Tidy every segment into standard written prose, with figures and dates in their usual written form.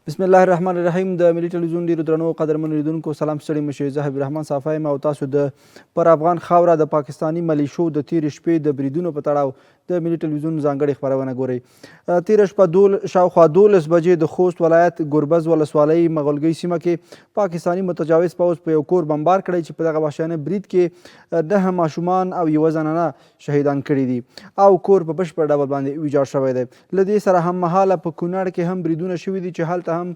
بسم الله الرحمن الرحیم. د ملي ټلویزیون ډیرو درنو قدرمنو لیدونکو سلام، ستړي مشي. زه حبیب الرحمن صافی یم او تاسو د پر افغان خاوره د پاکستاني ملیشو د تیرې شپې د بریدونو په تړاو د ملي ټلویزیون ځانګړې خپرونه ګورئ. تیره شپه شاوخوا 12 بجې د خوست ولایت ګربز ولسوالۍ مغلګۍ سیمه کې پاکستاني متجاوز پوځ په یو کور بمبار کړی چې په دغه وحشیانه برید کې 9 ماشومان او یوه زنانه شهیدان کړي دي او کور په بشپړ ډول باندې ویجاړ شوی دی. له دې سره هم مهاله په کونړ کې هم بریدونه شوي دي چې هلته هم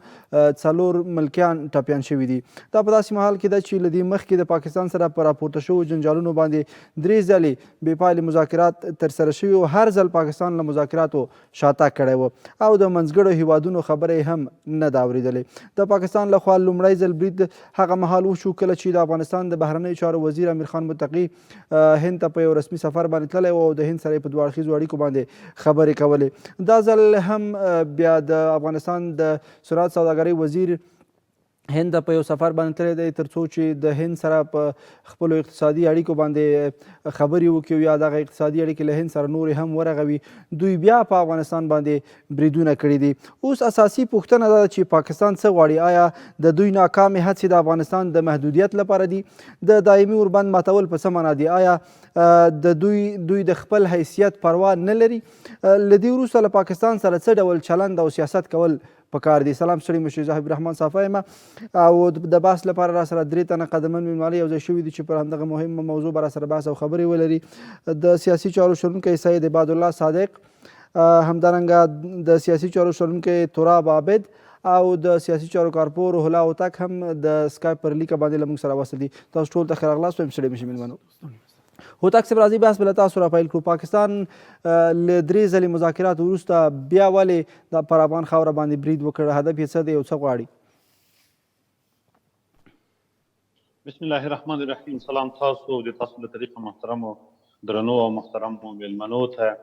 4 ملکیان ټپیان شوي دي. دا په داسې مهال کې ده چې له دې مخکې د پاکستان سره په راپورته شوو جنجالونو باندې 3 ځلې بې پایلې مذاکرات ترسره شوي او هر ځل پاکستان له مذاکراتو شاتګ کړی و او د منځګړو هیوادونو خبره یې هم نه ده اورېدلې. د پاکستان لخوا لومړی ځل برید هغه مهال وشو کله چې د افغانستان د بهرنیو چارو وزیر امیر خان متقي هند ته په یو رسمي سفر باندې تللی و او د هند سره په دوه اړخیزو اړیکو باندې خبرې کولې. دا ځل هم بیا د افغانستان د صنعت سوداګرۍ وزیر هند ته په یو سفر باندې تللی دی ترڅو چې د هند سره په خپلو اقتصادي اړیکو باندې خبرې وکړي او یا دغه اقتصادي اړیکې له هند سره نورې هم ورغوي. دوی بیا په افغانستان باندې بریدونه کړي دي. اوس اساسي پوښتنه دا ده چې پاکستان څه غواړي؟ آیا د دوی ناکامې هڅې د افغانستان د محدودیت لپاره دي؟ د دایمي اوربند ماتول په څه معنا دي؟ آیا د دوی د خپل حیثیت پروا نه لري؟ له دې وروسته له پاکستان سره څه ډول چلند او سیاست کول پکار دي؟ سلام، ستړي مشي. زه حبیب الرحمن صافی یم او د بحث لپاره را سره 3 تنه قدرمن مېلمانه یو ځای شوي دي چې پر همدغه مهمه موضوع به را سره بحث او خبرې ولري. د سیاسي چارو شنونکی سید عبادالله صادق، همدارنګه د سیاسي چارو شنونکی تراب عابد او د سیاسي چارو کارپوه روح الله هوتک هم د سکایپ پر لیکه باندې له موږ سره وصل دي. تاسو ټول ته ښه راغلاست وایم. ستړي مشي مېلمنو. هوتک صاحب، راځي بحث به له تاسو را پیل کړو. پاکستان له 3 ځلې مذاکراتو وروسته بیا ولې د پر افغان خاوره باندې برید وکړ؟ هدف یې څه دی او څه غواړي؟ بسم الله الرحمن الرحیم. سلام تاسو او د تاسو له طریقه محترمو درنو او محترمو میلمنو ته،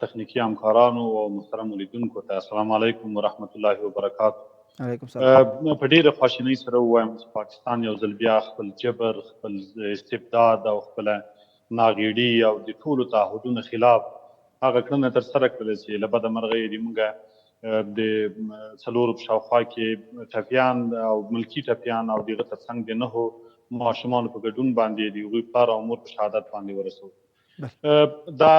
تخنیکي همکارانو او محترمو لیدونکو ته السلام علیکم ورحمت الله وبرکاته. علیکم سلام. په ډیره خواشینۍ سره ووایم چې پاکستان یو ځل بیا خپل جبر، خپل استبداد او خپله ناغیړي او د ټولو تعهدونو خلاف هغه کړنه ترسره کړله چې له بده مرغه یې د موږ د 4 په شاوخوا کې ټپیان او ملکي ټپیان او د هغه ترڅنګ د 9 ماشومانو په ګډون باندې د هغوی پلار او مور په شهادت باندې ورسول. دا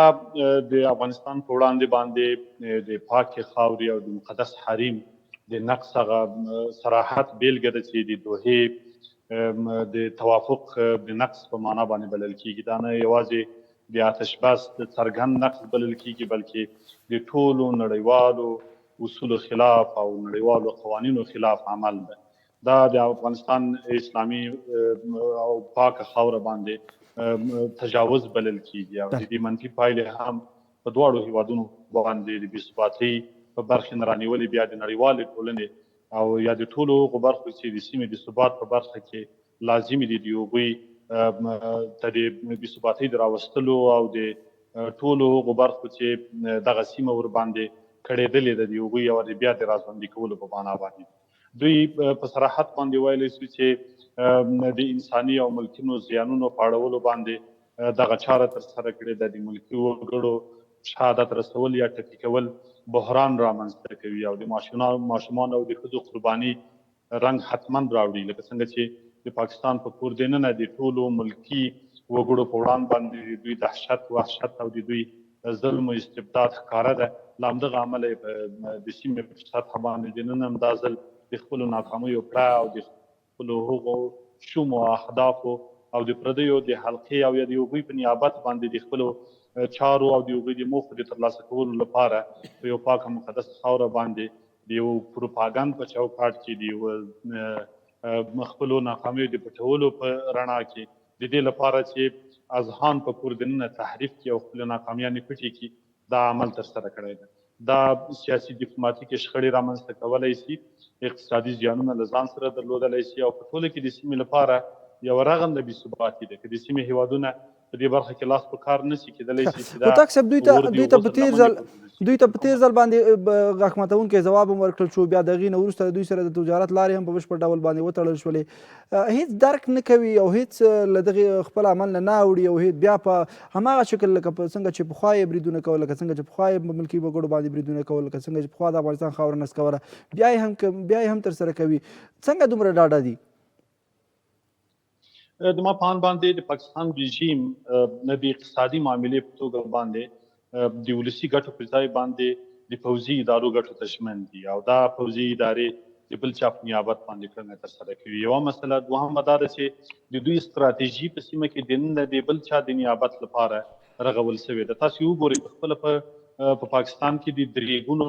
د افغانستان په وړاندې باندې د پاکې خاورې او د مقدس حریم د نقص هغه صراحت بیلګه ده چې د دوحې د توافق د نقص په معنا باندې بلل کیږي. دا نه یوازې د آتش بس د څرګند نقص بلل کیږي، بلکې د ټولو نړیوالو اصولو خلاف او نړیوالو قوانینو خلاف عمل ده. دا د افغانستان اسلامي او پاکه خاوره باندې تجاوز بلل کیږي او د دې منفي پایلې هم په دواړو هیوادونو باندې د بې ثباتۍ په برخې نه رانیولې بیا د نړیوالې ټولنې او یا د ټولو هغو برخو چې د سیمې د ثبات په برخه کې لازمې دي، د هغوی ته د بې ثباتۍ د راوستلو او د ټولو هغو برخو چې دغه سیمه ورباندې کړېدلې ده، د هغوی یو د بیا د رازوندي کولو په معنا باندې. دوی په صراحت باندې ویلی شو چې د انساني او ملکینو زیانونو په اړولو باندې دغه چاره ترسره کړې ده. د ملکي وګړو شهادت رسول یا ټپي کول بحران رامنځته کوي او د ماشومانو او د ښځو قرباني رنګ حتما راوړي، لکه څنګه چې د پاکستان په کور دننه د ټولو ملکي وګړو په وړاندې باندې د دوی دهشت، وحشت او د دوی ظلم او استبداد ښکاره ده. له همدغه امله یې د سیمې په سطحه باندې د نن هم دا ځل د خپلو ناکامیو پړه او د خپلو هغو شومو اهدافو او د پردیو د حلقې او یا د هغوی په نیابت باندې د خپلو چارو او د هغوی د موخو د ترلاسه کولو لپاره په یو پاکه مقدسه خاوره باندې د یو پروپاګند په چوکاټ کې د یو خپلو ناکامیو د پټولو په رڼا کې د دې لپاره چې اذهان په کور دننه تحریف کړي او خپلې ناکامیانې پټې کړي دا عمل ترسره کړی دی. دا سیاسي دیپلوماتیکې شخړې رامنځته کولای شي، اقتصادي زیانونه له ځان سره درلودلی شي او په ټوله کې د سیمې لپاره یوه رغنده بې ثباتي ده. که د سیمې هیوادونه په دې برخه کې لاس په کار نه شي کېدلی شي چې دا هوتک صاحب دوی ته دوی ته په تیر ځل دوی ته په تیر ځل باندې غاښ ماتونکی ځواب هم ورکړل شو، بیا د هغې نه وروسته د دوی سره د تجارت لارې هم په بشپړ ډول باندې وتړل شولې. هیڅ درک نه کوي او هیڅ له دغې خپل عمل نه نه اوړي او هیڅ بیا په هماغه شکل لکه په څنګه چې پخوا یې بریدونه کول، لکه څنګه چې پخوا یې په ملکي وګړو باندې بریدونه کول، لکه څنګه چې پخوا د افغانستان خاوره نسکوله، بیا یې هم ترسره کوي. څنګه دومره ډاډه دي؟ د ما په اند باندې د پاکستان رژیم نه د اقتصادي معاملې په توګه باندې د ولسي ګټو پر ځای باندې د پوځي ادارو ګټو ته ژمن دي او دا پوځي ادارې د بل چا په نیابت باندې کړنه ترسره کوي. یوه مسله. دوهمه دا ده چې د دوی ستراتیژي په سیمه کې دننه د بل چا د نیابت لپاره رغول شوې ده. تاسو وګورئ په خپله په پاکستان کې د درېګونو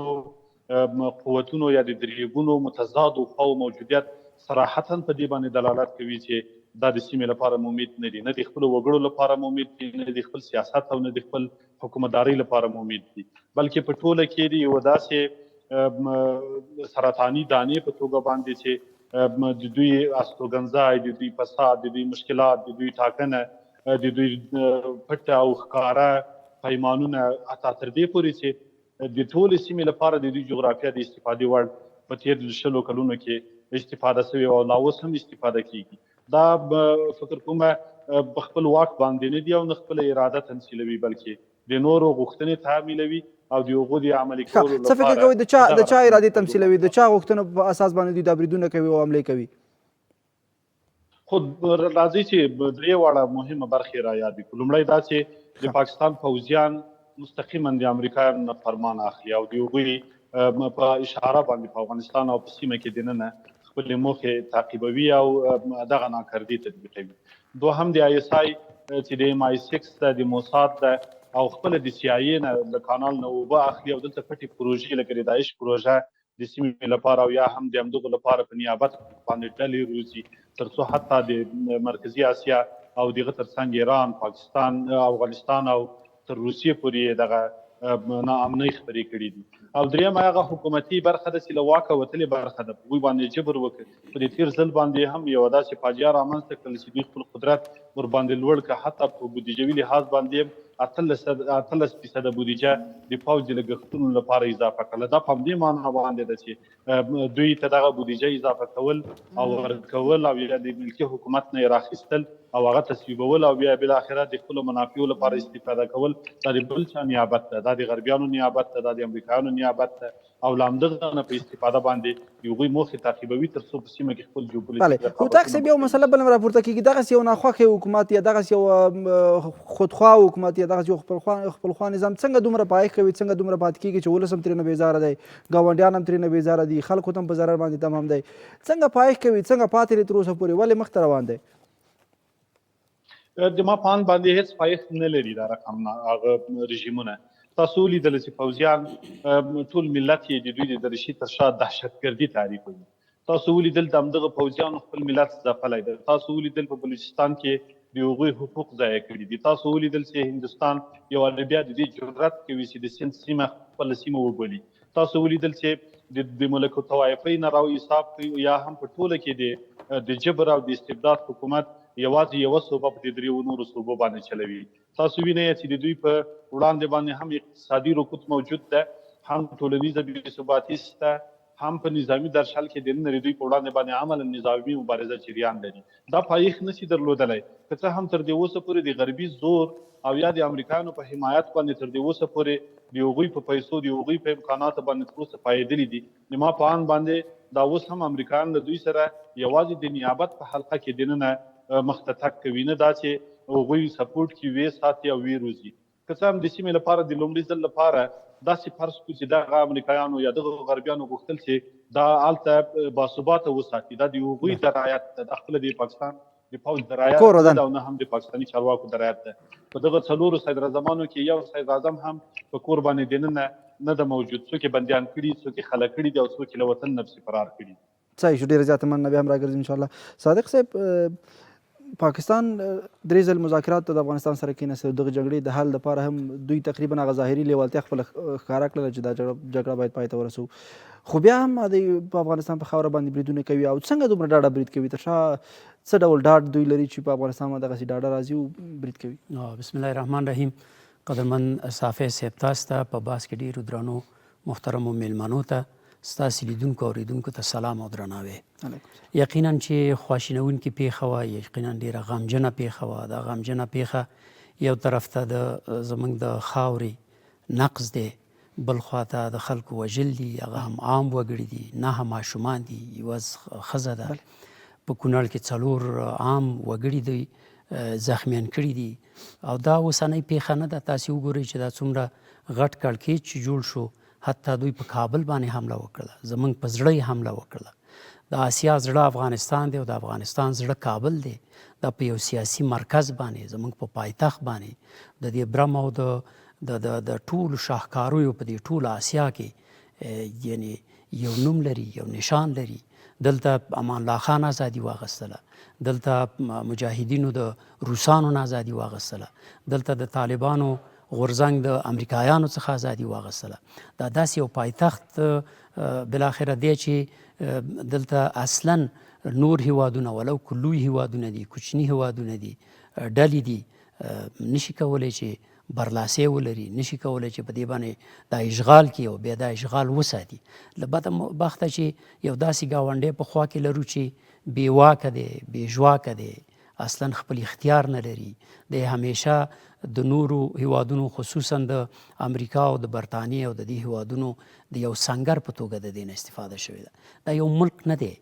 قوتونو یا د درېګونو متضادو خواو موجودیت صراحتا په دې باندې دلالت کوي چې دا د سیمې لپاره ممید نه دي، نه د خپلو وګړو لپاره ممید دي، نه د خپل سیاست او نه د خپل حکومتدارۍ لپاره ممید دي، بلکې په ټوله کې د یوه داسې سرطاني دانې په توګه باندې چې د دوی استوګنځای، د دوی فساد، د دوی مشکلات، د دوی ټاکنه، د دوی پټه او ښکاره پیمانونه، حتی تر دې پورې چې د ټولې سیمې لپاره د دوی جغرافیا د استفادې وړ په تېر 20 کلونو کې استفاده شوې او لا اوس هم استفاده کیږي. دا فکر کوم په خپل واک باندې نه دي او نه خپله اراده تمثیلوي، بلکې د نورو غوښتنې تعمیلوي او د هغو د عملي کولو لپاره. څه فکر کوئ د چا ارادې تمثیلوي، د چا غوښتنو په اساس باندې دوی دا بریدونه کوي او حملې کوي؟ خو راځي چې درې واړه مهمه برخې را یادې کړو. لومړی دا چې د پاکستان پوځیان مستقیما د امریکایانو نه فرمان اخلي او د هغوی په اشاره باندې په افغانستان او په سیمه کې دننه خپلې موخې تعقیبوي او دغه ناکردې تطبیقوي. دوهم د آی اس آی چې د ایم آی 6 ده، د موساد ده او خپله د سي آی ای نه له کانال نه اوبه اخلي او دلته پټې پروژې لکه د داعش پروژه د سیمې لپاره او یا هم د همدغو لپاره په نیابت باندې ډلې روزي، ترڅو حتی د مرکزي اسیا او دغه ترڅنګ ایران، پاکستان، افغانستان او تر روسیې پورې یې دغه ناامنۍ خپرې کړې دي. او درېیمه هغه حکومتي برخه ده چې له واکه وتلې برخه ده، په هغوی باندې جبر وکړ. په دې تېر ځل باندې هم یوه داسې فاجعه رامنځته کړل چې دوی خپل قدرت ورباندې لوړ کړ، حتی په بودیجوي لحاظ باندې هم 18% بودیجه د پوځ د لګښتونو لپاره اضافه کړله. دا په همدې معنا باندې ده چې دوی ته دغه بودیجه اضافه کول او ورکول او یا د ملکي حکومت نه یې راخیستل او هغه تصویبول او بیا بالاخره د خپلو منافعو لپاره استفاده کول، دا د بل چا نیابت ده، دا د غربیانو نیابت ده، دا د امریکایانو نیابت ده او له همدغه نه په استفاده باندې د هغوی موخې تعقیبوي ترڅو په سیمه کې خپل جیوپولیټیک رقابتونه. هوتک صاحب یو مسله بل هم راپورته کېږي، دغسې یو ناخوښی حکومت یا دغسې یو خودخواه حکومت یا دغسې یو خپلخواه نظام څنګه دومره پایښت کوي، څنګه دومره پاتې کېږي چې ولس هم ترې نه بېزاره دی، ګاونډیان هم ترې نه بېزاره دي، خلکو ته هم په ضرر باندې تمام دی، څنګه پایښت کوي، څنګه پاتې دی تر اوسه پورې، ولې مخته روان دی؟ د ما په اند باندې هیڅ پایښت نه لري دا رقم هغه رژیمونه. تاسو ولیدل چې پوځیان ټول ملت یې د دوی د دریشي تر شا دهشتګردي تعریفوي. تاسو ولیدل د همدغه پوځیانو خپل ملت ځپلی دی. تاسو ولیدل په بلوچستان کې د هغوی حقوق ضایع کړي دي. تاسو ولیدل چې هندوستان یو وارې بیا د دې جرأت کوي چې د سند سیمه خپله سیمه وبولي. تاسو ولیدل چې د ملک الطوایفۍ نه راو حساب کوي یا هم په ټوله کې د جبر او د استبداد حکومت یوازې یوه صوبه په دې درېیو نورو صوبو باندې چلوي. تاسو وینئ چې د دوی په وړاندې باندې هم اقتصادي رکود موجود ده، هم ټولنیزه بې ثباتي شته، هم په نظامي درشل کې دننه د دوی په وړاندې باندې عملاً نظامي مبارزه جریان لري. دا پایښت نشي درلودلی، که څه هم تر دې اوسه پورې د غربي زور او یا د امریکایانو په حمایت باندې تر دې اوسه پورې د هغوی په پیسو، د هغوی په امکاناتو باندې تر اوسه پایېدلي دي. د ما په اند باندې دا اوس هم امریکایان له دوی سره یوازې د نیابت په حلقه کې دننه مخته تګ کوي، نه دا چې هغوی سپورټ کې ویې ساتي او ویې روزي. که څه هم د سیمې لپاره د لومړي ځل لپاره داسې فرض کړو چې دغه امریکایانو یا دغه غربیانو غوښتل چې دا هلته باثباته وساتي، دا د هغوی درایت ده، دا خپله د پاکستان د پوځ درایت نه ده او نه هم د پاکستاني چارواکو درایت ده. په دغه څلورو صدراعظمانو کې یو صدراعظم هم په کور باندې دننه نه ده موجود، څوک یې بندیان کړي، څوک یې خلع کړي دي او څوک یې له وطن نه پسې فرار کړي دي. صحیح شو، ډېره زیاته مننه، بیا هم راګرځم انشاءالله. صادق صاحب، پاکستان درې ځل مذاکرات ته د افغانستان سره کېناستل، دغه جګړې د حل لپاره هم دوی تقریبا هغه ظاهري لیوالتیا خپله ښکاره کړله چې دا جګړه باید پای ته ورسوو، خو بیا هم دی په افغانستان په خاوره باندې بریدونه کوي. او څنګه دومره ډاډه برید کوي؟ تر شا څه ډول ډاډ دوی لري چې په افغانستان باندې دغسې ډاډه راځي او برید کوي؟ بسم الله الرحمن الرحیم. قدرمن صافی صاحب، تاسو ته په باس کې ډیرو درنو محترمو میلمنو ته، ستاسو لیدونکو اوریدونکو ته سلام او درناوی. یقینا چې خواشینونکې پیښه وه، یقینا ډیره غمجنه پیښه وه. دا غمجنه پیښه یو طرف ته د زمونږ د خاورې نقض دی، بل خواته د خلکو وژل دي، هغه هم عام وګړي دي، نه ماشومان دي، یوه ښځه ده. په کونړ کې 4 عام وګړي دوی زخمیان کړي دي. او دا اوسنۍ پیښه نه ده. تاسې وګورئ چې دا څومره غټ کړکېچ چې جوړ شو، حتی دوی په کابل باندې حمله وکړله، زمونږ په زړه یې حمله وکړله. د آسیا زړه افغانستان دی او د افغانستان زړه کابل دی. دا په یو سیاسي مرکز باندې، زمونږ په پایتخت باندې، د دې برم او د ټولو شاهکاریو په دې ټوله آسیا کې یعنی یو نوم لري، یو نشان لري. دلته امان الله خان ازادي واغستله، دلته مجاهدینو د روسانو نه ازادي واغستله، دلته د طالبانو غورځنګ د امریکایانو څخه ازادي واغستله. دا داسې یو پایتخت بالاخره دی چې دلته اصلا نور هیوادونه، ولو که لوی هیوادونه دي، کوچني هیوادونه دي، ډلې دي، نشي کولی چې برلاسی ولري، نشي کولی چې په دې باندې دا اشغال کړي او بیا دا اشغال وساتي. له بده بخته چې یو داسې ګاونډی په خوا کې لرو چې بې واکه دی، بې ژواکه دی، اصلا خپل اختیار نه لري. دی همیشه د نورو هیوادونو، خصوصا د امریکا او د برتانیې او د دې هیوادونو د یو سنګر په توګه د دې نه استفاده شوې ده. دا یو ملک نه دی،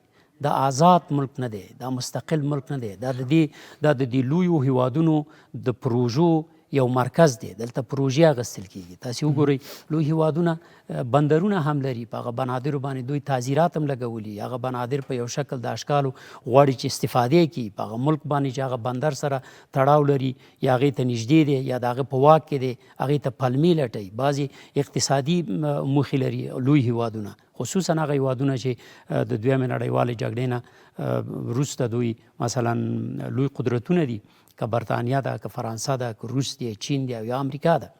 دا آزاد ملک نه دی، دا مستقل ملک نه دی، دا د دې لویو هیوادونو د پروژو یو مرکز دی. دلته پروژې اخیستل کېږي. تاسې وګورئ لوی هیوادونه بندرونه هم لري، په هغه بنادرو باندې دوی تعزیرات هم لګولي، هغه بنادر په یو شکل د اشکالو غواړي چې استفادې کړي. په هغه ملک باندې چې هغه بندر سره تړاو لري یا هغې ته نږدې دی یا د هغه په واک کې دی، هغې ته پلمې لټوي. بعضې اقتصادي موخې لري لوی هیوادونه، خصوصا هغه هیوادونه چې د دویمې نړیوالې جګړې نه وروسته دوی مثلا لوی قدرتونه دي، که برتانیا ده، که فرانسه ده، که روس دی، چین دی او یا امریکا ده.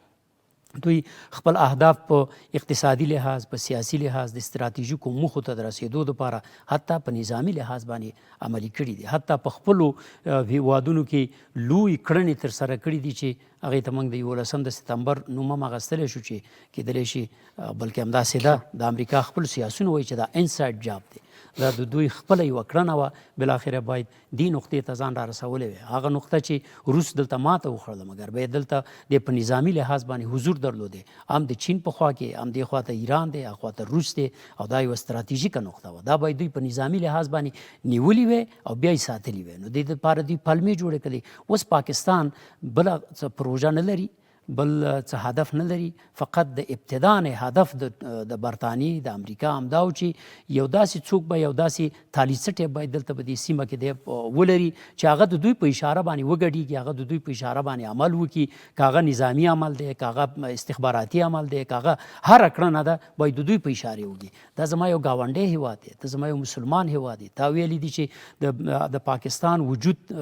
دوی خپل اهداف په اقتصادي لحاظ، په سیاسي لحاظ، د استراتیژیکو موخو ته د رسېدو دپاره حتی په نظامي لحاظ باندې عملي کړي دي. حتی په خپلو هیوادونو کې لوی کړنې ترسره کړي دي چې هغې ته موږ د 11 د ستمبر نوم هم اخیستلی شو چې کېدلی شي، بلکې همداسې ده. د امریکا خپل سیاسیون وایي چې دا انسایډ جاب دی، دا د دوی خپله یوه کړنه وه. بالاخره باید دې نقطې ته ځان را رسولی وی، هغه نقطه چې روس دلته ماته وخوړله، مګر به دلته د په نظامي لحاظ باندې حضور درلودی، هم د چین په خوا کې، هم دې خوا ته ایران دی، هغه خوا ته روس دی، او دا یوه ستراتیژیکه نقطه وه. دا باید دوی په نظامي لحاظ باندې نیولي وی او بیا یې ساتلي وی. نو دې دپاره دوی پلمې جوړې کړې. اوس پاکستان بله څه پروژه نه لري، بل څه هدف نه لري، فقط د ابتدا نه هدف د برتانیې د امریکا همدا و چې یو داسې څوک به، یو داسې تالیڅټی باید دلته په دې سیمه کې دی ولري چې هغه د دوی په اشاره باندې وګډېږي، هغه د دوی په اشاره باندې عمل وکړي، که هغه نظامي عمل دی، که هغه استخباراتي عمل دی، که هغه هره کړنه ده، باید د دوی په اشاره وکړي. دا زما یو ګاونډی هیواد دی، ته زما یو مسلمان هیواد دی. تا ویلي دي چې د پاکستان وجود،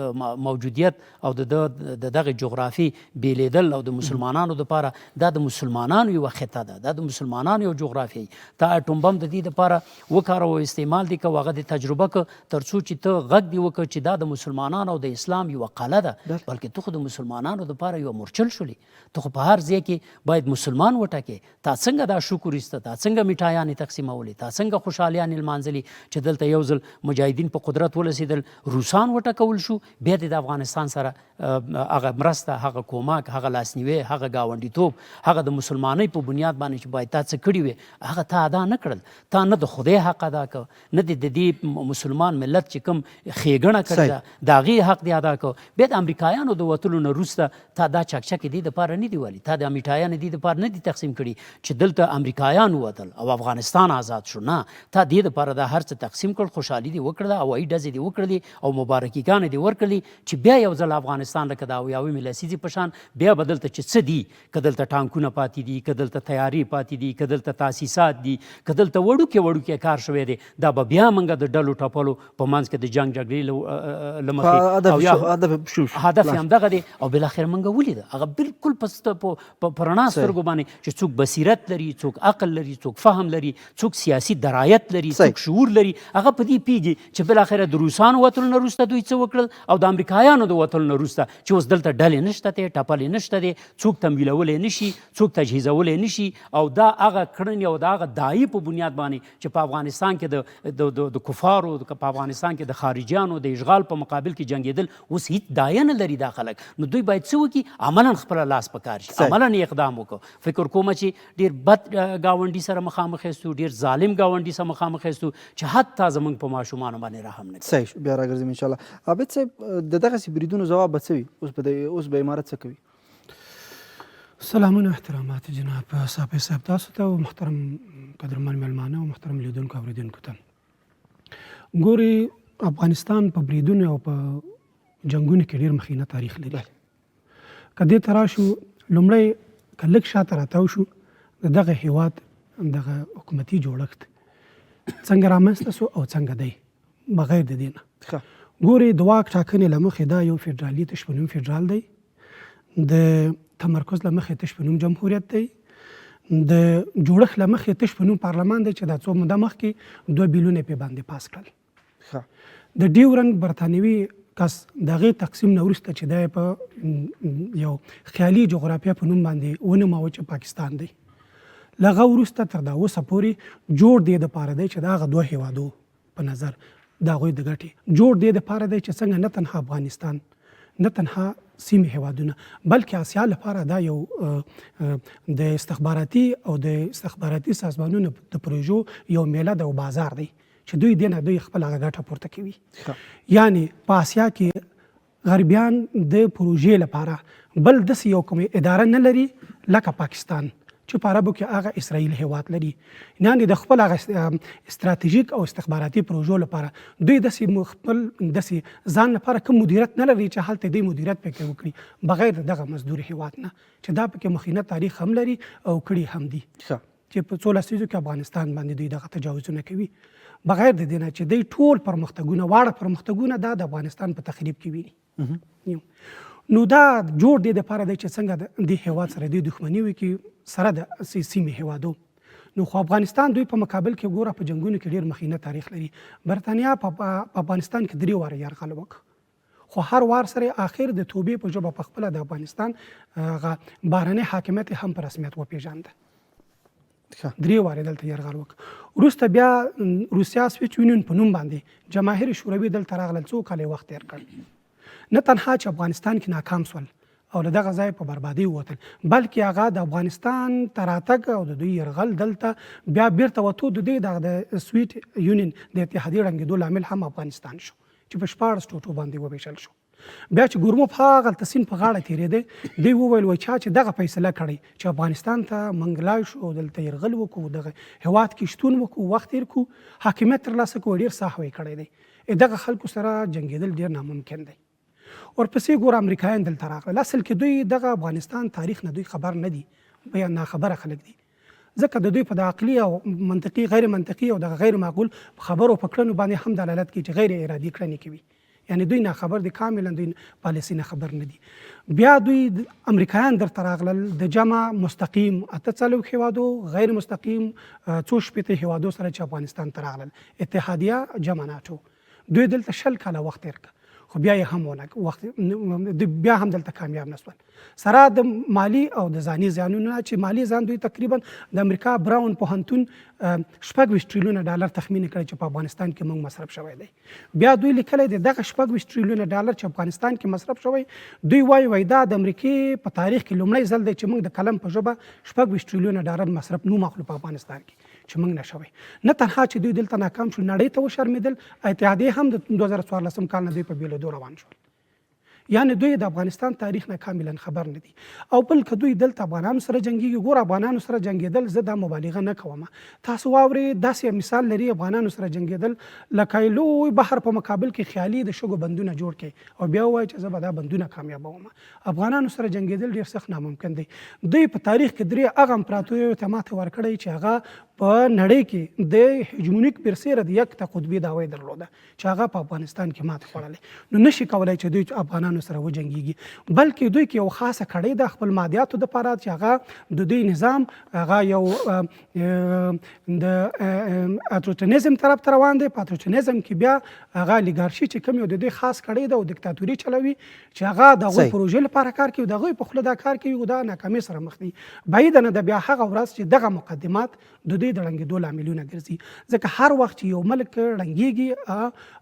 موجودیت او د دغه جغرافي بیلیدل او د مسلمانانو دپاره دا د مسلمانانو یوه خطه ده، دا د مسلمانانو یو جغرافیه. تا اټوم بم د دې دپاره وکاروه، استعمال دې کوه، هغه دې تجربه که، تر څو چې ته غږ دې وکړ چې دا د مسلمانانو او د اسلام یوه قلعه ده، بلکې ته خو د مسلمانانو دپاره یوه مورچل شولې. ته خو په هر ځای کې باید مسلمان وټاکې. تا څنګه دا شکر ایسته، تا څنګه میټایانې تقسیمولې، تا څنګه خوشحالیانې لمانځلې چې دلته یو ځل مجاهدین په قدرت ورسېدل، روسان وټکول شو، بیا دې د افغانستان سره هغه مرسته، هغه کومک، هغه لاسنیوی، هغه ګاونډیتوب، هغه د مسلمانۍ په بنیاد باندې چې باید تا څه کړي وې، هغه تا ادا نه کړل. تا نه د خدای حق ادا کړ، نه دې د دې مسلمان ملت چې کوم ښېګڼه کړې ده د هغې حق دې ادا کړ. بیا د امریکایانو د وتلو نه وروسته تا دا چکچکې دې دپاره نه دي والي، تا د میټایانې دې دپاره نه دي تقسیم کړي چې دلته امریکایان ووتل او افغانستان آزاد شو. نه، تا دې دپاره دا هر څه تقسیم کړ، خوشحالي دې وکړله، هوایي ډزې دې وکړلې او مبارکیګانې دې ورکړلې چې بیا یو ځل افغانستان افغانستان لکه د اویاومې لسیزې په شان بیا به دلته چې څه دي، که دلته ټانکونه پاتې دي، که دلته طیارې پاتې دي، که دلته تاسیسات دي، که دلته وړوکی وړوکی کار شوی دی، دا به بیا موږ د ډلو ټپلو په منځ کې د جنګ جګړې له مخې او یا هدف یې همدغه دی. او بالاخره موږ ولیده هغه بالکل په رڼا سترګو باندې چې څوک بصیرت لري، څوک عقل لري، څوک فهم لري، څوک سیاسي درایت لري، څوک شعور لري، هغه په دې پیږي چې بالاخره د روسانو وتلو نه وروسته دوی څه وکړل او د امریکایانو د وتلو نه وروسته چې اوس دلته ډلې نشته دی، ټپلې نشته دی، څوک تمویلولی نشي، څوک تجهیزولی نشي. او دا هغه کړنې او دا هغه دایي په بنیاد باندې چې په افغانستان کې د د کفارو، په افغانستان کې د خارجیانو د اشغال په مقابل کې جنګېدل، اوس هیڅ دایه نه لري دا خلک. نو دوی باید څه وکړي؟ عملا خپله لاس په کار شي، عملا یې اقدام وکړو. فکر کوم چې ډیر بد ګاونډي سره مخامخ یاستو، ډیر ظالم ګاونډي سره مخامخ یاستو چې حتی زمونږ په ماشومانو باندې رحم نه کوي. صحیح شو، بیا راګرځم ان شاء الله. عابد صاحب، د دغسې بریدونو ځواب به څه وي؟ اوس به امارت څه کوي؟ سلامونه احترامات جناب صافي صاحب تاسو ته او محترم قدرمن مېلمانه او محترم لیدونکو اورېدونکو ته. ګوري، افغانستان په بریدونو او په جنګونو کې ډېر مخینه تاریخ لري. که دې ته راشو، لومړی که لږ شاته راتاو شو، د دغه هیواد دغه حکومتي جوړښت څنګه رامنځته سو او څنګه دی بغیر د دې نه. ګوري، د واک ټاکنې له مخې دا یو فدرالي تش په نوم فدرال دی، د تمرکز له مخې تش په نوم جمهوریت دی، د جوړښت له مخې تش په نوم پارلمان دی چې دا څو موده مخکې 2 بیلونه پې باندې پاس کړل. د ډیورنډ برتانوي کس د هغې تقسیم نه وروسته چې دی په یو خیالي جغرافیا په نوم باندې ونوماوه چې پاکستان دی، له هغه وروسته تر دا اوسه پورې جوړ دې دپاره دی چې د هغه دوه هېوادو په نظر د هغوی د ګټې جوړ دې دپاره دی چې څنګه نه تنها افغانستان، نه تنها سیمې هېوادونه، بلکې اسیا لپاره دا یو د استخباراتي او د استخباراتي سازمانونو د پروژو یو میله ده او بازار دی چې دوی دې نه دوی خپل هغه ګټه پورته کوي. یعنی په اسیا کې غربیان د پروژې لپاره بل داسې یو کوم اداره نه لري لکه پاکستان چې په عربو کې هغه اسرائیل هیواد لري. یعنی د خپل هغه استراتیژیک او استخباراتي پروژو لپاره دوی داسې خپل داسې ځان لپاره کوم مدیریت نه لري چې هلته دوی مدیریت پکې وکړي بغیر د دغه مزدور هیواد نه چې دا پکې مخینه تاریخ هم لري او کړي هم دي. چې په څو لسیزو کې افغانستان باندې دوی دغه تجاوزونه کوي بغیر د دې نه چې دوی ټول پرمختګونه واړه پرمختګونه دا د افغانستان په تخریب کې ویني. نو دا جوړ دې دپاره دی چې څنګه د دې هیواد سره دوی دښمني وکړي سره د سیمې هیوادو. نو خو افغانستان دوی په مقابل کې ګوره په جنګونو کې ډېر مخینه تاریخ لري. برتانیا په افغانستان کې 3 واره یرغل وکړ، خو هر وار سره آخر د توبې په ژبه په خپله د افغانستان هغه بهرنی حاکمیت هم په رسمیت وپېژانده. 3 وارې دلته یرغل وکړ. وروسته بیا روسیا سویچ یونین په نوم باندې جماهیر شوروي دلته راغلل، څو کاله یې وخت تېر کړ. نه تنها چې افغانستان کې ناکام سول او له دغه ځای په بربادۍ ووتل، بلکې هغه د افغانستان ته راتګ او د دوی یرغل دلته بیا بیرته وتو د دوی دغه د سویټ یونین د اتحادیې ړنګېدو لامل هم افغانستان شو چې په 16 ټوټو باندې وویشل شو. بیا چې ګورموف هغلته سیند په غاړه تېرېده، دوی وویل وای چا چې دغه فیصله کړې چې افغانستان ته موږ لاړ شو او دلته یرغل وکړو، دغه هیواد کې شتون وکړو، وخت تېر کړو، حاکمیت ترلاسه کړو، ډېر سهوه یې کړی دی، دغه خلکو سره جنګېدل ډېر ناممکن دی. ورپسې ګوره امریکایان دلته راغلل. اصل کې دوی دغه افغانستان تاریخ نه دوی خبر نه دي، بیا ناخبره خلک دي، ځکه د دوی په د عقلي او منطقي غیر منطقي او دغه غیر معقول خبرو په کړنو باندې هم دلالت کوي چې غیر ارادي کړنې کوي. یعنی دوی ناخبر دي، کاملا دوی پالیسي نه خبر نه دي. بیا دوی امریکایان درته راغلل د جمع مستقیم 48 هیوادو، غیر مستقیم څو شپېته هیوادو سره چې افغانستان ته راغلل، اتحادیه جمع ناټو. دوی دلته 20 کاله وخت تېر کړ، خو بیا یې هم ونه وخت بیا هم دلته کامیاب نه سول، سره د مالي او د ځاني زیانونو نه چې مالي ځان دوی تقریبا د امریکا براون پوهنتون 26 ټریلیونه ډالر تخمین کړی چې په افغانستان کې موږ مصرف شوی دی. بیا دوی لیکلی دی دغه 26 ټریلیونه ډالر چې افغانستان کې مصرف شوی، دوی وایي وای دا د امریکې په تاریخ کې لومړی ځل دی چې موږ د قلم په ژبه 26 ټریلیونه ډالر مصرف نوم اخلو په افغانستان کې چې موږ نه شوی. نه تنها چې دوی دلته ناکام شول، نړۍ ته وشرمېدل، اتحادیې هم د 2014 کال نه دوی په بېلېدو روان شول. یعنی دوی د افغانستان تاریخ نه کاملا خبر نه دي. او بل که دوی دلته افغانانو سره جنګیږي، ګوره افغانانو سره جنګیدل زه دا مبالغه نه کوم، تاسو واورئ داسې مثال لري افغانانو سره جنګیدل لکه لوی بحر په مقابل کې خیالي د شګو بندونه جوړ کړي او بیا ووایي چې زه به دا بندونه کامیابوم. افغانانو سره جنګیدل ډیر سخت ناممکن دی. دوی په تاریخ کې درې هغه امپراتوریو ته ماته ورکړی چې هغه په نړۍ کې د هژمونیک برسیره د یک ته قطبي دعوه درلوده چې هغه په افغانستان کې ماته خوړلې، نو نشي کولای چې دوی افغانانو سره وجنګیږي، بلکې دوی کې یو خاصه کړۍ ده خپل مادیاتو دپاره چې هغه د دوی نظام هغه یو د اتروتنیزم طرف ته روان دی. په اتروتنیزم کې بیا هغه لیګارشي چې کوم یو د دوی خاص کړۍ ده او دیکتاتوري چلوي چې هغه د هغوی پروژې لپاره کار کوي، د هغوی په خوله دا کار کوي او دا ناکامۍ سره مخ دي. بعیده نه ده بیا هغه ورځ چې دغه مقدمات د دوی د ړنګېدو لاملونه ګرځي، ځکه هر وخت چې یو ملک ړنګېږي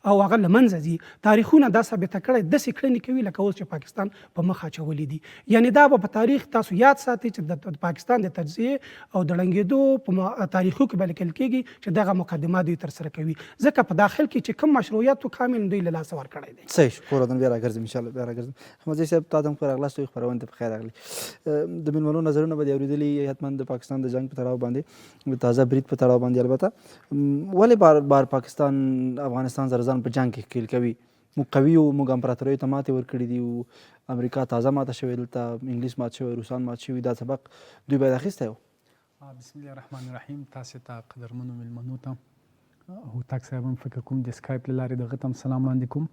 او هغه له منځه ځي، تاریخونه دا ثابته کړی داسې کړنې کوي لکه اوس چې پاکستان په مخ اچولي دي. یعنې دا به په تاریخ تاسو یاد ساتئ چې د پاکستان د تجزیې او د ړنګېدو په تاریخو کې به لیکل کېږي چې دغه مقدمه دوی ترسره کوي، ځکه په داخل کې چې کوم مشروعیت و کامل دوی له لاسه ورکړی دی. صحیح شو، کور ودان، بیا راګرځم ان شاء الله، بیا راګرځم. احمدزی صاحب تا ته هم ښه راغلاست وایو، خپرونې ته په خیر راغلي. د مېلمنو نظرونه به دې اورېدلي حتما د پاکستان د جنګ په تړاو باندې، د تازه برید په تړاو باندې. البته ولې بار بار پاکستان افغانستان سره ځان په جنګ کې ښکېل کوي؟ موږ قوي یو، موږ امپراتوریو ته ماتې ورکړي دي، امریکا تازه ماته شوې، دلته انګلیس مات شوی، روسان مات شوي، دا سبق دوی باید اخیستی و. بسم الله الرحمن الرحیم. تاسو ته قدرمنو ملمنو ته، هوتک صاحب هم فکر کوم د سکایپ له لارې دغه ته هم سلام وړاندې کوم.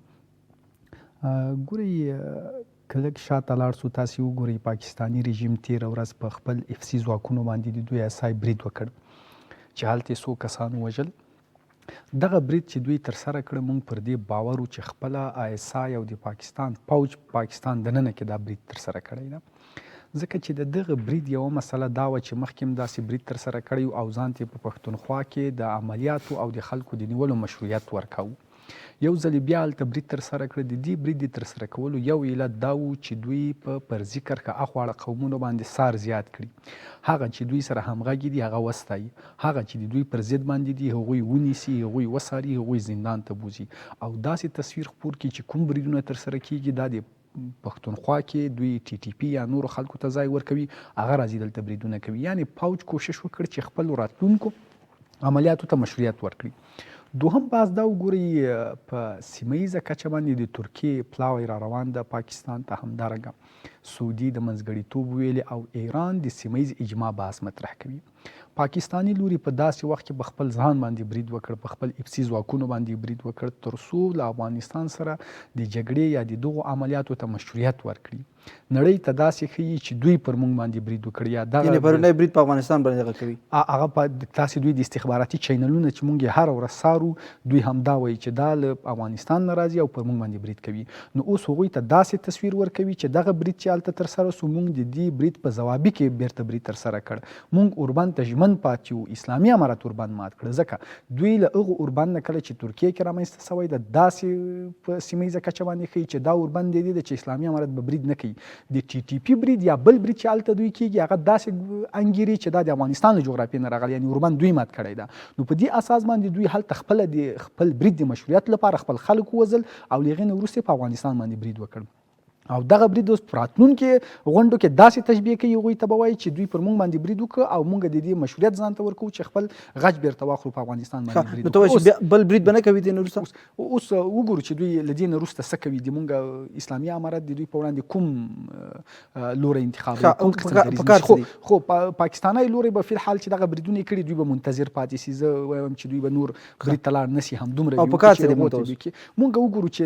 ګورئ که لږ شاته لاړ سو تاسې وګورئ پاکستاني رژیم تیره ورځ په خپل اف سي ځواکونو باندې د دوی اس آی برید وکړ چې هلته یې څو کسان ووژل. دغه برید چې دوی ترسره کړ موږ پر دې باور وو چې خپله آی اس آی او د پاکستان پوج پاکستان دننه کې دا برید ترسره کړی ده، ځکه چې د دغه برید یوه مسله دا وه چې مخکې هم داسې برید ترسره کړی او ځان ته په پښتونخوا کې د عملیاتو او د خلکو د نیولو مشروعیت ورکاوه. یو ځل بیا هلته برید ترسره کړ. د دې برید د ترسره کولو یو علت دا و چې دوی په فرضي کرښه اخواړه قومونو باندې څار زیات کړي، هغه چې دوی سره همغږي دي هغه وستایي، هغه چې د دوی پر ضد باندې دي هغوی ونیسي، هغوی وڅاري، هغوی زندان ته بوځي او داسې تصویر خپور کړي چې کوم بریدونه ترسره کیږي دا د پښتونخوا کې دوی ټي ټي پي یا نورو خلکو ته ځای ورکوي، هغه راځي دلته بریدونه کوي. یعنې پوج کوشش وکړ چې خپل راتلونکو عملیاتو ته مشروعیت ورکړي. دوهم بحث دا وګورئ په سیمه ییزه کچه باندې د ترکیې پلاوی را روان ده پاکستان ته، همدارنګه سعودي د منځګړیتوب ویلې او ایران د سیمه ییز اجماع بحث مطرح کوي. پاکستاني لوري په داسې وخت کې په خپل ځان باندې برید وکړ، په خپل اف سي ځواکونو باندې برید وکړ تر څو له افغانستان سره د جګړې یا د دغو عملیاتو ته مشروعیت ورکړي. نړۍ ته داسې ښيي چې دوی پر موږ باندې برید وکړ یا دغه یعنې پرونی برید په افغانستان باندې دغه کوي. هغه په تاسې دوی د استخباراتي چینلونه چې موږ یې هره ورځ څارو دوی همدا وایي چې دا له افغانستان نه راځي او پر موږ باندې برید کوي. نو اوس هغوی ته داسې تصویر ورکوي چې دغه برید چې هلته ترسره سو موږ د دې برید په ځوابي کې بیرته برید ترسره کړ، موږ اوربند ته ژمن پاتې یو، اسلامي امارت اوربند مات کړ، ځکه دوی له هغه اوربند نه کله چې ترکیه کې رامنځته سوی ده داسې په سیمه ییزه کچه باندې ښیي چې دا اوربند دی چې اسلامي امارت به برید نه کوي. د ټي ټي پي برید یا بل برید چې هلته دوی کیږي هغه داسې انګیري چې دا د افغانستان له جغرافیې نه راغلی، یعنې اوربند دوی مات کړی ده. نو په دې اساس باندې دوی هلته خپله د خپل برید د مشروعیت لپاره خپل خلک ووژل او له هغې نه وروسته یې په افغانستان باندې برید وکړ. او دغه برید اوس په راتلونکي غونډو کې داسې تشبیه کوي، هغوی ته به وایي چې دوی پر موږ باندې برید وکړ او موږ د دې مشروعیت ځان ته ورکوو چې خپل غچ بیرته واخلو په افغانستان باندې برید نو ته وایې چې بیا بل برید به نه کوي دې نه وروسته؟ اوس وګورو چې دوی له دې نه وروسته څه کوي، د موږ اسلامي امارت د دوی په وړاندې کوم لوری انتخابوي، کوم قسم دریځ نیسي. خو پاکستاني لوری به فی الحال چې دغه بریدونه یې کړي دوی به منتظر پاتې شي. زه وایم چې دوی به نور برید ته لاړ نه شي، همدومره او په کار څه دی موږ ته اوس؟ مونږ وګورو چې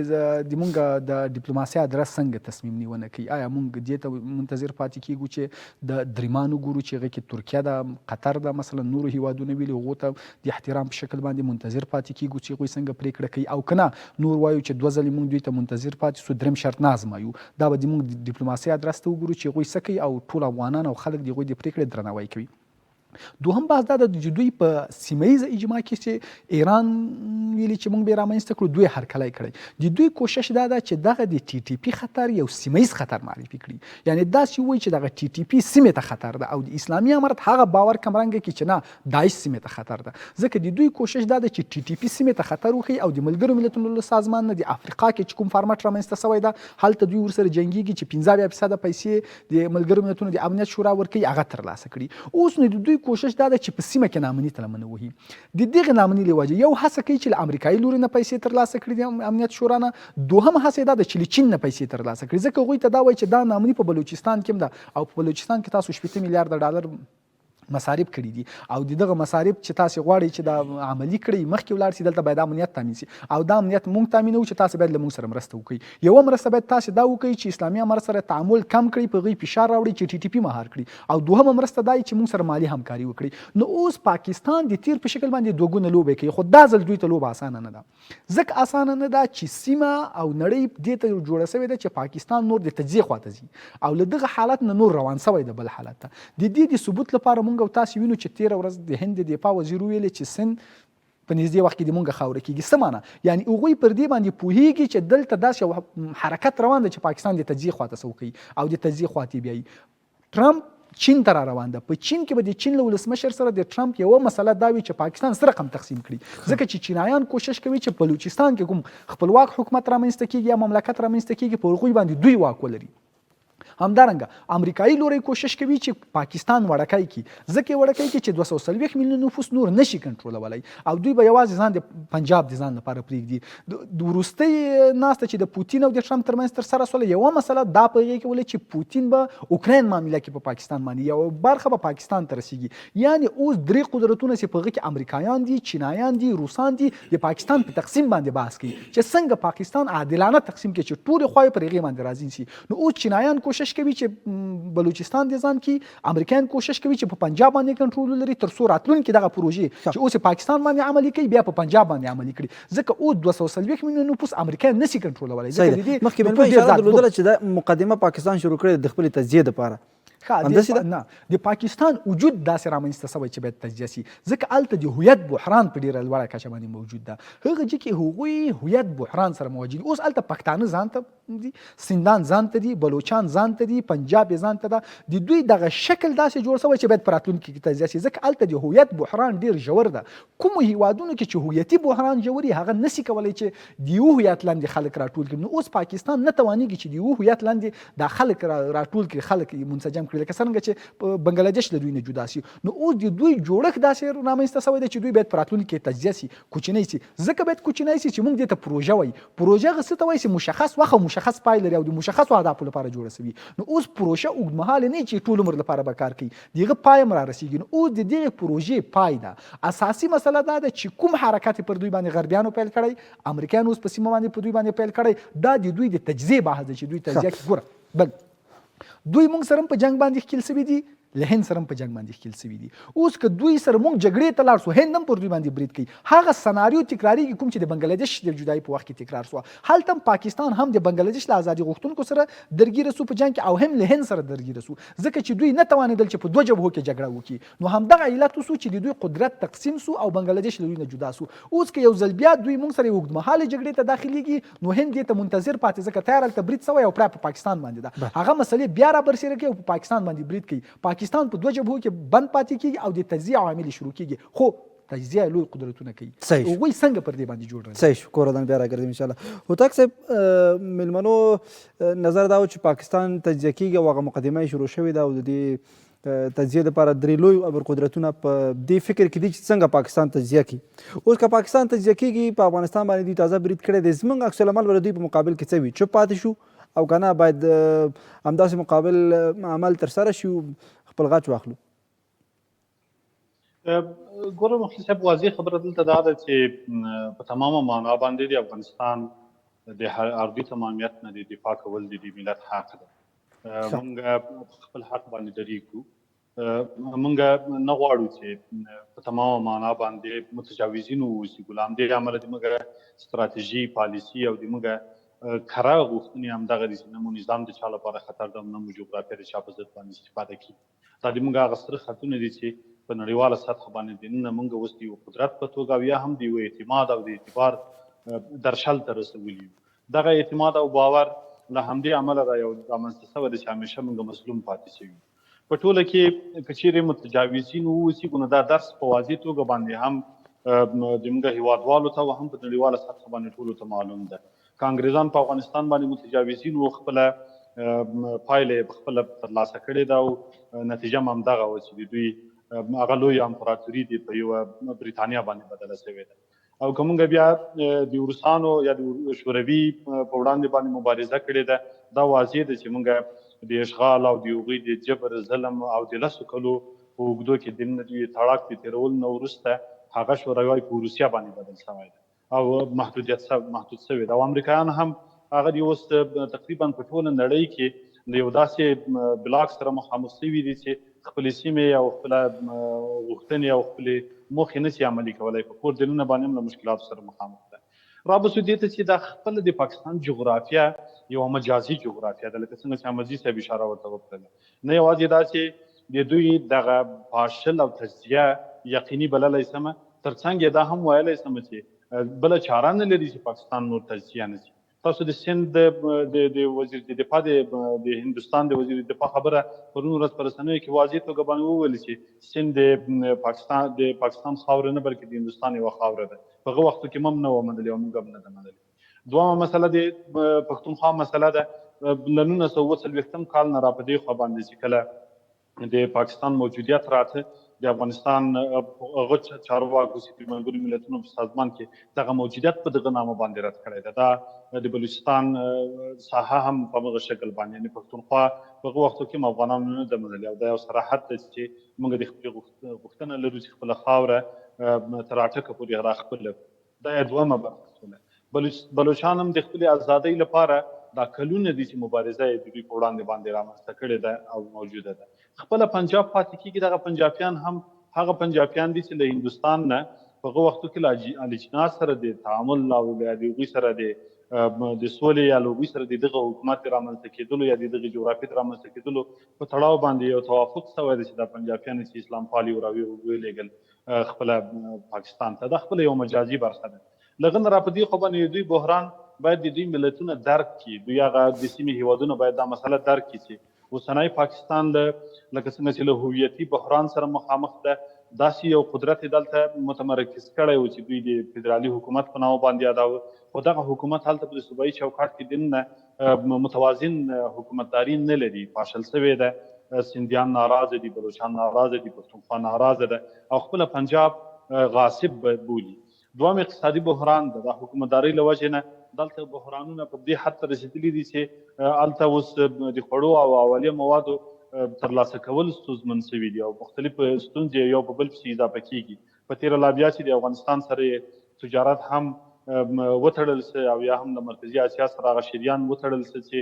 د مونږ د ډیپلوماسي ادرس څنګه تصمیم نیونه کوي. آیا مونږ دې ته منتظر پاتې کیږو چې د دریمان وګورو چې هغه کې ترکیه ده، قطر ده، مثلا نورو هیوادونو ویلي هغو ته د احترام په شکل باندې منتظر پاتې کیږو چې هغوی څنګه پریکړه کوي، او که نه نور وایو چې دوه ځلې مونږ دوی ته منتظر پاتې سو دریم شرط نه ازمایو. دا به د مونږ د ډیپلوماسي ادرس ته وګورو چې هغوی څه کوي او ټول افغانان او خلک د هغوی د پریکړې درناوی کوي. دوهم بحث دا ده چې دوی په سیمه ییزه اجماع کې چې ایران ویلي چې موږ به رامنځته کړو، دوی هرکلی کړی. د دوی کوشش دا ده چې دغه د ټي ټي پي خطر یو سیمه ییز خطر معرفي کړي، یعنی داسې ووایي چې دغه ټي ټي پي سیمې ته خطر ده او د اسلامي امارت هغه باور کمرنګه کړي چې نه داعش سیمې ته خطر ده. ځکه د دوی کوشش دا ده چې ټي ټي پي سیمې ته خطر وښيي او د ملګرو ملتونو له سازمان نه د افریقا کې چې کوم فارمټ رامنځته شوی ده هلته دوی ورسره جنګیږي چې 75% پیسې د ملګرو ملتونو د امنیت شورا ورکوي هغه ترلاسه کړي. اوس نو د دوی کوشش دا ده چې په سیمه کې نامني ته لمنه وهي. د دغې نامني له وجې یو هڅه کوي چې له امریکایي لوري نه پیسې ترلاسه کړي د امنیت شورا نه، دوهم هڅه یې دا ده چې له چین نه پیسې ترلاسه کړي، ځکه هغوی ته دا وایي چې دا نامني په بلوچستان کې هم ده او په بلوچستان کې تاسو 60 میلیارده ډالر مصارف کړي دي او د دغه مصارف چې تاسو غواړئ چې دا عملي کړئ مخکې ولاړ سي، دلته باید امنیت تامین سي او دا امنیت مونږ تامینوو چې تاسو باید له مونږ سره مرسته وکړئ. یوه مرسته باید تاسو دا وکړئ چې اسلامي امارت سره تعامل کم کړئ، په هغوی فشار راوړئ چې ټي ټي پي مهار کړي او دوهمه مرسته دا چې مونږ سره مالي همکاري وکړي. نو اوس پاکستان د تیر په شکل باندې دوه ګونه لوبه کوي، خو دا ځل دوی ته لوبه اسانه نه ده. ځکه اسانه نه ده چې سیمه او نړۍ دې ته جوړه شوې ده چې پاکستان نور د تجزیې خواته ځي او له دغه حالت نه نور روان شوی ده بل حالت ته. د دې د ثبوت لپاره مونږ او تاسو وینو چې تیره ورځ د هند د دفاع وزیر وویل چې سند په نږدې وخت کې د مونږ خاوره کیږي. څه معنی؟ یعنی هغوی پر دې باندې پوهیږي چې دلته داسې یو حرکت روان دی چې پاکستان د تجزیې خواته سوق کوي او د تجزیې خواته یې بیایي. ټرمپ چین ته را روان ده، په چین کې به د چین له ولسمشر سره د ټرمپ یوه مسله دا وي چې پاکستان څه رقم تقسیم کړي، ځکه چې چینایان کوشش کوي چې بلوچستان کې کوم خپلواک حکومت رامنځته کیږي یا مملکت رامنځته کیږي په هغوی باندې دوی واک ولري. همدارنګه امریکایي لوری کوشش کوي چې پاکستان وړکی کړي، ځکه یې وړکی کړي چې 240 میلیون نفوس نور نشي کنټرولولای او دوی به یوازې ځان د پنجاب د ځان لپاره پرېږدي. د وروستۍ ناسته چې د پوتین او د ټرمپ ترمنځ ترسره شوله، یوه مسله دا په هغې کې وله چې پوتین به اوکراین معامله کې په پاکستان باندې یوه برخه به پاکستان ته رسیږي. یعنی اوس درې قدرتونه چې په هغه کې امریکایان دي، چینایان دي، روسان دي، د پاکستان په تقسیم باندې بحث کوي چې څنګه پاکستان عادلانه تقسیم کړي چې ټولې خواوې پر هغې باندې راضي شي. نو اوس چینایان کوشش کوي چې بلوچستان دې ځان کړي، امریکایان کوشش کوي چې په پنجاب باندې کنټرول ولري تر څو راتلونکي دغه پروژې چې اوس پاکستان باندې عملي کوي بیا په پنجاب باندې عملي کړي، ځکه اوس 240 میلیون نفوس امریکایان نسی کنټرولولای. ځکه د دې مخکې مې اشاره درلودله چې دا مقدمه پاکستان شروع کړې د خپلې تجزیې لپاره. ښه، نه، د پاکستان وجود داسې رامنځته شوی چې باید تجزیه شي، ځکه هلته د هویت بحران په ډیره لوړه کچه باندې موجود ده. هغه چې کې هغوی هویت بحران سره مواجه دي. اوس هلته پښتانه ځان ته دي، سندان ځان ته دي، بلوچان ځان ته دي، پنجاب یې ځان ته ده. د دوی دغه شکل داسې جوړ شوی چې باید په راتلونکي کې تجزیه شي، ځکه هلته د هویت بحران ډیر ژور ده. کومو هیوادونو کې چې هویتي بحران ژور وي هغه نسی کولی چې د یو هویت لاندې خلک راټول کړي. نو اوس پاکستان نه توانیږي چې د یو هویت لاندې دا خلک راټول کړي، خلک منسجم کړي، لکه څرنګه چې بنګلادیش له دوی نه جدا شي. نو اوس د دوی جوړښت داسې رامنځته شوی دی چې دوی باید په راتلونکي کې تجزیه شي، کوچنی شي. ځکه باید کوچنی شي چې موږ دې ته پروژه وایي. پروژه هغه څه ته وایي چې مشخص وخت او مشخص پای لري او د مشخصو اهدافو لپاره جوړه شوي. نو اوس پروژه اوږدمهاله نه چې ټول عمر لپاره به کار کوي، د هغه پای هم را رسیږي. نو اوس د دغې پروژې پای ده. اساسي مسله دا ده چې کوم حرکت پر دوی باندې غربیانو پیل کړی، امریکایانو اوس په سیمه باندې په دوی باندې پیل کړی، دا د دوی د تجزیې بحث دی چې دوی تجزیه کې ګوره بل دوی موږ سره په جنگ باندې ښکیل شوي دي، له هند سره هم په جنگ باندې ښکیل شوي دي. اوس که دوی سره موږ جګړې ته لاړ شو، هند هم پر دوی باندې برید کوي. هغه سناریو تکراریږي کوم چې د بنګلادیش د جدایي په وخت کې تکرار شوه. هلته هم پاکستان هم د بنګلادیش له ازادي غوښتونکو سره درګیره شو په جنگ کې او هم له هند سره درګیره شو، ځکه چې دوی نه توانېدل چې په دوه جبهو کې جګړه وکړي. نو همدغه علت وشو چې د دوی قدرت تقسیم شو او بنګلادیش له دوی نه جدا شو. اوس که یو ځل بیا دوی موږ سره اوږدمهالې جګړې ته داخلېږي، نو هند دې ته منتظر پاتې، ځکه تیار هلته برید شوی او پړه په پاکستان باندې ده. هغه مسلې بیا را برسېره کوي او په پاکستان باندې برید کوي. پاکستان په دوه جبهو کې بند پاتې کیږي او د تجزیې عوامل شروع کیږي، خو تجزیه لوی قدرتونه کوي. هغوی څنګه پر دې باندې جوړ راځي؟ صحیح شو، کور ودان بیا راګرځم ان شاء الله. هوتک صاحب، میلمنو نظر دا و چې پاکستان تجزیه کیږي او هغه مقدمه یې شروع شوې ده او د دې تجزیې لپاره درې لوی ابرقدرتونه په دې فکر کې دي چې څنګه پاکستان تجزیه کړي. اوس که پاکستان تجزیه کیږي، په افغانستان باندې دوی تازه برید کړی دی، زمونږ عکس العمل به د دوی په مقابل کې څه وي؟ چوپ پاتې شو او که نه باید همداسې مقابل عمل ترسره شي او خپل غچ واخلو؟ ګوره مخلص صاحب، واضح خبره دلته دا ده چې په تمامه معنا باندې د افغانستان د ارضي تمامیت نه د دفاع کول د دې ملت حق ده. مونږ خپل حق باندې درېږو. مونږ نه غواړو چې په تمامه معنا باندې متجاوزین واوسیږو. له همدې امله د موږ ستراتیژي، پالیسي او د موږ کره غوښتنې همدغه دي چې نه مو نظام د چا لپاره خطر ده او نه مو جغرافیه د چا په ضد باندې استفاده کیږي. دا د موږ هغه سره خطونه دي چې په نړیواله سطح باندې دننه موږ اوس د یو قدرت په توګه او یا هم د یو اعتماد او د اعتبار درشل ته رسولي یو. دغه اعتماد او باور له همدې امله را یو رامنځته شوی دی چې همیشه موږ مظلوم پاتې شوي. په ټوله کې که چیرې متجاوزین ووسیږو، نو دا درس په واضح توګه باندې هم د موږ هیوادوالو ته او هم په نړیواله سطح باندې ټولو ته معلوم ده. که انګریزان په افغانستان باندې متجاوزین وو، خپله پایله یې په خپله ترلاسه کړې ده او نتیجه هم همدغه وه چې د دوی هغه لویه امپراتوري دې په یوه بریتانیا باندې بدله شوې ده. او که موږ بیا د روسانو یا د شوروي په وړاندې باندې مبارزه کړې ده، دا واضح ده چې موږ د اشغال او د هغوی د جبر، ظلم او د لسو کلو په اوږدو کې د دوی تړاک د تېرولو نه وروسته هغه شوروی په روسیه باندې بدل شوی دی او محدودیت محدود شوی ده. او امریکایان هم هغه دی اوس تقریبا په ټوله نړۍ کې له یو داسې بلاک سره مخامخ شوي دي چې خپلې سیمې او خپله غوښتنې او خپلې موخې نه شي عملي کولای، په کور دننه باندې هم له مشکلاتو سره مخامخ ده. را به شو دې ته چې دا خپله د پاکستان جغرافیه یوه مجازي جغرافیه ده، لکه څنګه چې احمدزي صاحب اشاره ورته وکړله. نه یوازې دا چې د دوی دغه پاشل او تجزیه یقیني بللی شم، ترڅنګ یې دا هم ویلی شم چې بله چاره نه لري چې پاکستان نور تجزیه نه شي. تاسو د سند د وزیر د دفاع د هندوستان د وزیر دفاع خبره پرون ورځ په رسنیو کې واضح توګه باندې وویل چې سند د پاکستان خاوره نه بلکې د هندوستان یوه خاوره ده. په هغه وختو کې موږ نه وه منلې او موږ هم نه ده منلې. دوهمه مسله د پښتونخوا مسله ده. له 1947 کال نه را په دې خوا باندې چې کله د پاکستان موجودیت راته، د افغانستان هغه چارواکو چې د ملګرو ملتونو په سازمان کې دغه موجودیت په دغه نامه باندې رد کړی ده. دا د بلوچستان ساحه هم په هغه شکل باندې، یعنې پښتونخوا په هغه وختو کې هم افغانانو نه ده منلې او دا یو صراحت دی چې موږ د خپلې غوښتنه لرو چې خپله خاوره تر اټکه پورې را خپله. دا یې دوهمه برخه شوله. بلوچان هم د خپلې ازادۍ لپاره دا کلونه دي چې مبارزه یې د دوی په وړاندې باندې رامنځته کړې ده او موجوده ده. خپله پنجاب پاتې کېږي. دغه پنجابیان هم هغه پنجابیان دي چې له هندوستان نه په هغه وختو کې له علي جناح سره د تعامل او له هغوی سره د سولې یا له هغوی سره د دغه حکومت د رامنځته کېدلو یا د دغې جغرافیې د رامنځته کېدلو په تړاو باندې یو توافق شوی دی چې دا پنجابیان چې اسلام پالي ولېږل خپله پاکستان ته. دا خپله یوه مجازي برخه ده. له هغه نه را په دې خوا باندې د دوی بحران باید د دوی ملتونه درک کړي، دوی هغه د سیمې هیوادونه باید دا مسله درک کړي چې اوسنی پاکستان له لکه څنګه چې له هویتي بحران سره مخامخ ده، داسې یو قدرت یې دلته متمرکز کړی و چې دوی د فدرالي حکومت په نامه باندې یاداوه، خو دغه حکومت هلته په صوبایي چوکاټ کې دننه متوازن حکومتداري نه لري، پاشل شوې ده. سندیان ناراضه دي، بلوچان ناراضه دي، پښتونخوا ناراضه ده او خپله پنجاب غاصب بولي. دوهم اقتصادي بحران ده. دا حکومتدارۍ له وجې نه دلته بحرانونه په دې حد ته رسېدلي دي چې هلته اوس د خوړو او اولیه موادو ترلاسه کول ستونزمن شوي دي او مختلف ستونزې یو په بل پسې اضافه کېږي. په تېره لا بیا چې د افغانستان سره یې تجارت هم وتړل شي او یا هم له مرکزي اسیا سره هغه شریان وتړل شي چې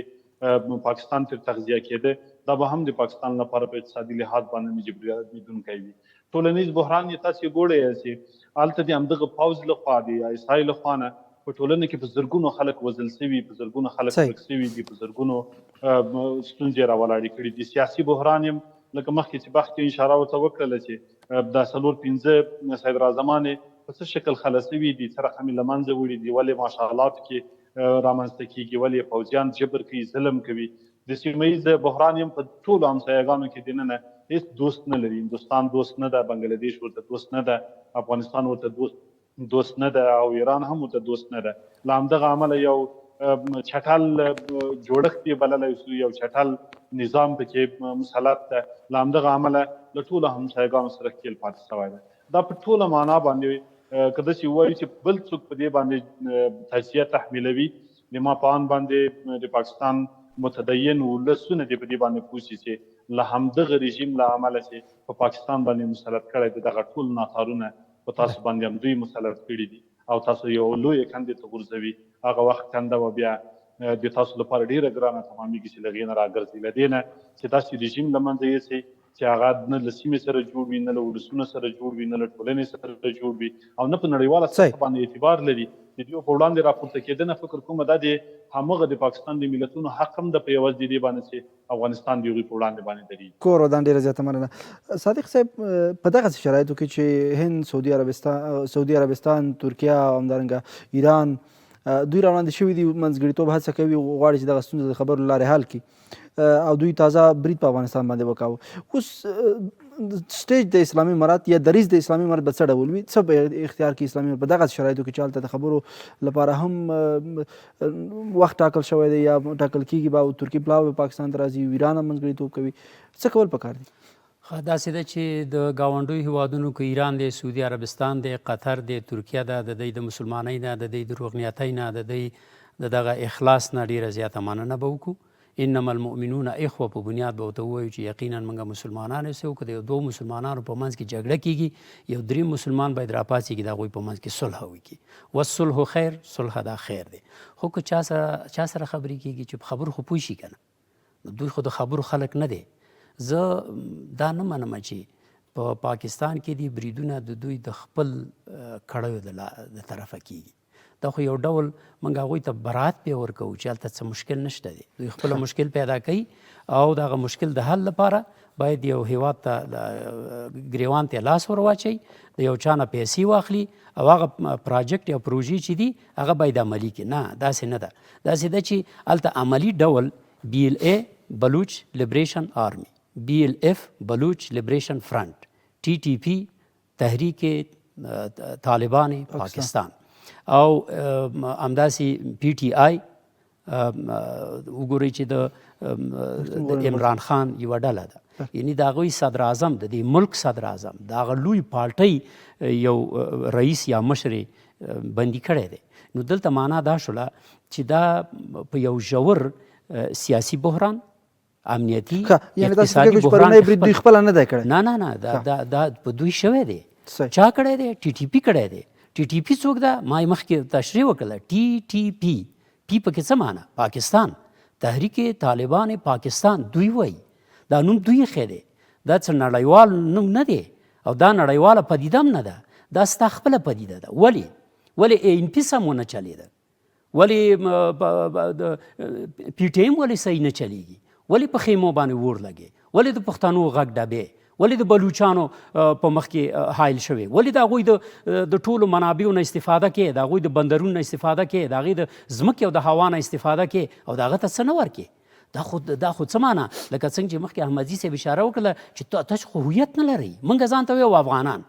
پاکستان تر تغذیه کېده، دا به هم د پاکستان لپاره په اقتصادي لحاظ باندې نه جبرانېدونکی وي. ټولنیز بحران یې تاسې ګورئ چې هلته د همدغه پوځ لخوا، د آی اس آی لخوا نه په ټولنه کې په زرګونو خلک وژل شوي، په زرګونو خلک ورک شوي دي، په زرګونو ستونزې یې راولاړې کړي دي. سیاسي بحران یې لکه مخکې چې بخت اشاره ورته وکړله چې دا 4-5 صدراعظمان یې په څه شکل خلا شوي دي، څه رقم یې له منځه وړي دي، ولې ماشاءالله پکې رامنځته کېږي، ولې پوځیان جبر کوي، ظلم کوي. د سیمه ییز بحران یې هم په ټولو همسایهګانو کې دننه هیڅ دوست نه لري. هندوستان دوست نه ده، بنګلادیش ورته دوست نه ده، افغانستان ورته دوست نه ده او ایران هم ورته دوست نه ده. له همدغه امله یو چټل جوړښت یې بللی شو، یو چټل نظام پکې مسلط ده. له همدغه امله له ټولو همسایهګانو سره ښکېل پاتې شوی دی. دا په ټوله معنا باندې که داسې ووایو چې بل څوک په دې باندې تجزیه تحمیلوي، د ما په آن باندې د پاکستان متدین ولسونه دې په دې باندې پوه شي چې له همدغه رژیم له امله چې په پاکستان باندې مسلط کړی دی، دغه ټول ناتارونه په تاسو باندې هم دوی مسلط کړي دي او تاسو یو لویې کندې ته غورځوي. هغه وخت کنده به بیا د تاسو لپاره ډېره ګرانه تمامېږي چې له هغې نه راګرځئ. له دې نه چې داسې رژیم له منځه یوسئ چې هغه نه له سیمې سره جوړ وي، نه له ولسونو سره جوړ وي، نه له ټولنې سره جوړ وي او نه په نړیواله سطح باندې اعتبار لري. د دوی په وړاندې راپورته کېدنه فکر کوم دا د همغه د پاکستان د ملتونو حق هم ده په عوض د دې باندې چې افغانستان د هغوی په وړاندې باندې درېږي. کور ودان، ډېره زیاته مننه. صادق صاحب، په دغسې شرایطو کې چې هند، سعودي عربستان، ترکیه او همدارنګه ایران دوی راوړاندې شوي دي، منځګړیتوب هڅه کوي، غواړي چې دغه ستونزه د خبرو له لارې حل کړي او دوی تازه برید په افغانستان باندې وکاوه، اوس سټیج د اسلامي امارت یا دریځ د اسلامي امارت به څه ډول وي؟ څه به اختیار کړي اسلامي امارت په دغسې شرایطو کې چې هلته د خبرو لپاره هم وخت ټاکل شوی دی یا ټاکل کیږي به او ترکي پلاوی به پاکستان ته راځي، ایران هم منځګړیتوب کوي، څه کول پکار دي؟ ښه داسې ده چې د ګاونډیو هیوادونو که ایران دی، سعودي عربستان دی، قطر دی، ترکیه ده، د دوی د مسلمانۍ نه، د دوی د روغنیتۍ نه، د دوی د دغه اخلاص نه ډیره زیاته مننه به وکړو. انما المؤمنون اخوه په بنیاد به ورته ووایو چې یقینا موږ مسلمانان یو، که د یو دوو مسلمانانو په منځ کې جګړه کیږي، یو دریم مسلمان باید راپاڅیږي د هغوی په منځ کې صلح وکړي. والصلح خیر، صلح دا خیر دی. خو که چا سره چا سره خبرې کیږي چې په خبرو خو پوه شي که نه، نو دوی خو د خبرو خلک نه دی. زه دا نه منم چې په پاکستان کې دي بریدونه د دوی د خپل کړیو د طرفه کیږي. دا خو یو ډول موږ هغوی ته برات پې ورکوو چې هلته څه مشکل نشته دی، دوی خپله مشکل پیدا کوي او دغه مشکل د حل لپاره باید یو هیواد ته ګریوان ته لاس ور واچوي، د یو چا نه پیسې واخلي او هغه پراجیکټ یا پروژې چې دي هغه باید عملي کړي. نه، داسې نه ده. داسې ده چې هلته عملي ډول بي ایل ای بلوچ لیبریشن آرمي، بي ایل اف بلوچ لیبریشن فرنټ، ټي ټي پي تحریک طالبان پاکستان او همداسې پی ټي آی وګورئ چې د عمران خان یوه ډله ده، یعنی د هغوی صدر اعظم، د دې ملک صدر اعظم، د هغه لوی پارټۍ یو رئیس یا مشر بندي کړی دی. نو دلته معنا دا شوله چې دا په یو ژور سیاسي بحران، امنیتي، اقتصادي بحران کې برید دوی خپله نه دی کړی. نه نه نه، دا دا دا په دوی شوی دی. چا کړی دی؟ ټي ټي پي کړی دی. ټي ټي پي څوک ده؟ ما یې مخکې تشریح وکړه. ټي ټي پي، پي پکې څه معنا؟ پاکستان، تحریک طالبان پاکستان دوی وایي. دا نوم دوی ایښی دی، دا څه نړیوال نوم نه دی او دا نړیواله پدیده هم نه ده، دا ستا خپله پدیده ده. ولې ولې ای ان پي سم ونه چلېده؟ ولې د پي ټي ایم ولې صحیح نه چلیږي؟ ولې په خیمو باندې اور لګي؟ ولې د پښتنو غږ ډبې؟ ولې د بلوچانو په مخ کې حایل شوی؟ ولې د هغوی د ټولو منابعو نه استفاده کې، د هغوی د بندرونو نه استفاده کې، د هغوی د ځمکې او د هوا نه استفاده کې او د هغه ته څه نه ورکې؟ دا خو دا خو څه معنا؟ لکه څنګه چې مخکې احمدزي صاحب اشاره وکړه چې تاسو خو هویت نه لرئ. موږ ځان ته ویو افغانان،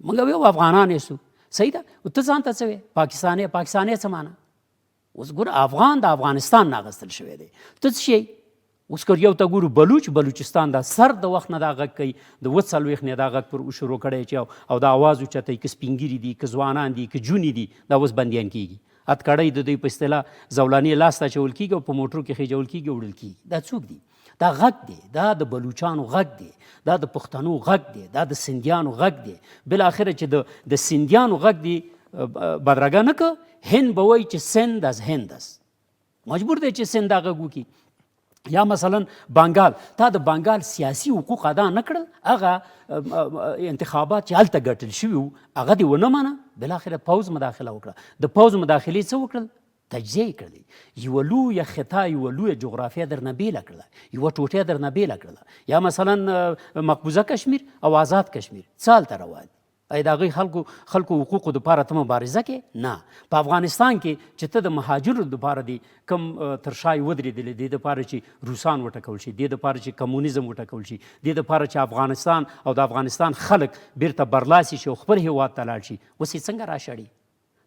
موږ ویو افغانان یې سو، صحیح ده. او ته ځان ته څه وې؟ پاکستانی. پاکستانی څه معنا؟ اوس ګوره افغان د افغانستان نه اخیستل شوی دی، ته څه شی؟ اوس که یو ته ګورو بلوچ، بلوچستان دا سر د وخت نه دا غږ کوي، د 47 نه دا غږ پر شروع کړی چې او دا اواز اوچتوي، که سپینږیري دي، که ځوانان دي، که جونې دي، دا اوس بندیان کیږي. اتکړۍ د دوی په اصطلاح زولانې لاس ته اچول کیږي او په موټرو کې خېجول کیږي او وړل کیږي. دا څوک دي؟ دا غږ دی، دا د بلوچانو غږ دی، دا د پښتنو غږ دی، دا د سندیانو غږ دی. بالاخره چې د سندیانو غږ دی بدرګه نه که، هند به وایي چې سند از هند است، مجبور دی چې سند دا غږ وکړي. یا مثلا بنګال، تا د بنګال سیاسي حقوق ادا نه کړل، هغه انتخابات چې هلته ګټل شوي وو هغه دې ونه منه، بالاخره پوځ مداخله وکړه. د پوځ مداخلې څه وکړل؟ تجزیه یې کړلې، یوه لویه خطا، یوه لویه جغرافیه درنه بېله کړله، یوه ټوټه درنه بېله کړله. یا مثلا مقبوضه کشمیر او آزاد کشمیر څه هلته روا دي؟ ایا د هغوی خلکو حقوقو دپاره ته مبارزه کې؟ نه. په افغانستان کې چې ته د مهاجرو دپاره دي کوم تر شا یې ودرېدلې، دې دپاره چې روسان وټکول شي، دې دپاره چې کمونیزم وټکول شي، دې دپاره چې افغانستان او د افغانستان خلک بیرته برلاسي شي او خپل هیواد ته لاړ شي، اوس یې څنګه راشړي؟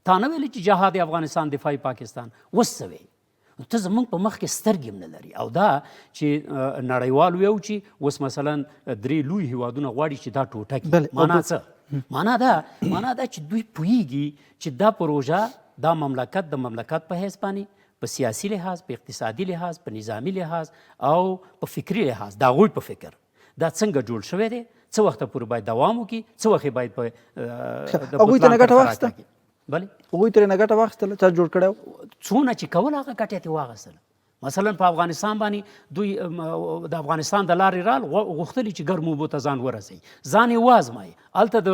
تا نه ویل چې جهاد افغانستان دفاع پاکستان، اوس څه وایې؟ ته زمونږ په مخ کې سترګې هم نه لري. او دا چې نړیوال ویو چې اوس مثلا درې لوی هیوادونه غواړي چې دا ټوټه کړي، معنا څه؟ معنا دا چې دوی پوهیږي چې دا پروژه، دا مملکت د مملکت په حیث باندې، په سیاسي لحاظ، په اقتصادي لحاظ، په نظامي لحاظ او په فکري لحاظ، د هغوی په فکر دا څنګه جوړ شوی دی، څه وخته پورې باید دوام وکړي، څه وخت باید په هغوی ترې نه ګټه واخیسته؟ بله هغوی ترې نه ګټه واخیستله، چا جوړ کړی و؟ څونه چې کول هغه ګټه یې ترې واخیستله. مثلا په افغانستان باندې دوی د افغانستان د لارې رال غوښتل چې ګرمو اوبو ته ځان ورسوي، ځان یې وازمایي. هلته د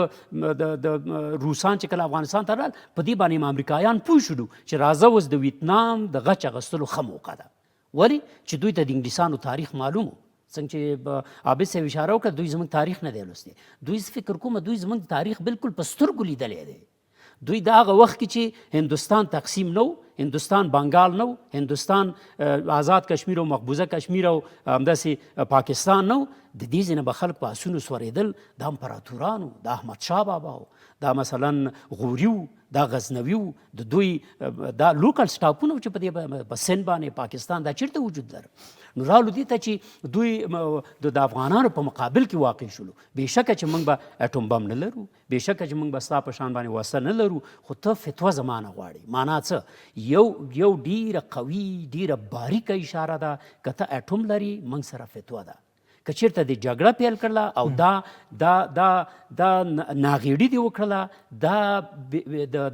د روسان چې کله افغانستان ته رال، په دې باندې امریکایان پوه شولو چې راځه اوس د ویتنام د غچ اخیستلو ښه موقع ده. ولې چې دوی ته د انګلیسانو تاریخ معلوم و. څنګه چې عابد صاحب اشاره وکړه، دوی زموږ تاریخ نه دی لوستی. دوی فکر کوم دوی زموږ تاریخ بالکل په سترګو لیدلی دی. دوی د هغه وخت کې چې هندوستان تقسیم نه و، هندوستان بنګال نه و، هندوستان آزاد کشمیر او مقبوضه کشمیر او همداسې پاکستان نه و، د دې ځای نه به خلک په اسونو سورېدل. دا امپراتوران و، دا احمدشاه بابا و، دا مثلا غوري و، دا غزنوي و، د دوی دا لوکل سټاپونه چې په دې په سند باندې پاکستان دا چیرته وجود لره. نو رالو دې ته چې دوی د افغانانو په مقابل کې واقع شولو. بېشکه چې موږ به اټوم بم نه لرو، بېشکه چې موږ به ستا په شان باندې وسله نه لرو، خو ته فتوا زما نه غواړې. معنا څه؟ یو یو ډیره قوي ډیره باریکه اشاره ده، که ته اټوم لري موږ سره فتوا ده. که چیرته د جګړه پیل کړله او دا دا دا دا ناغیړي دی وکړله، دا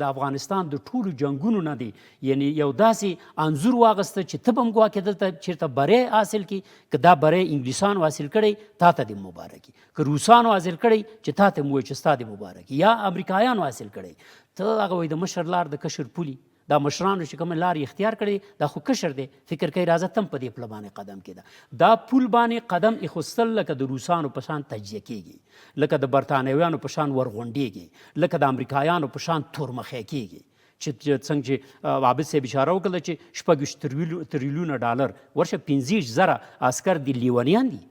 د افغانستان د ټولو جنگونو نه دی، یعنی یو داسې انځور واغسته چې ته به هم ګواکې دلته چیرته بری حاصل کړي. که دا بری انګلیسانو حاصل کړی تا ته دې مبارک، که روسانو حاصل کړی چې تا ته مو چې ستا دې مبارک، یا امریکایانو حاصل کړی ته هغه وایي د مشر لار د کشر پولي. دا مشرانو چې کومه لار اختیار کړې دا خو کشر دی، فکر کوي راځه تم په دې پله باندې قدم کېده. دا پول باندې قدم ایښوستل لکه د روسانو په شان تجزیه کېږي، لکه د برتانویانو په شان ورغونډېږي، لکه د امریکایانو په شان تورمخی کېږي. چې څنګه چې عابد صاحب اشاره وکړه چې 26 تریلیونه ډالر ورشه، 25,000 عسکر دي، لیونیان دي،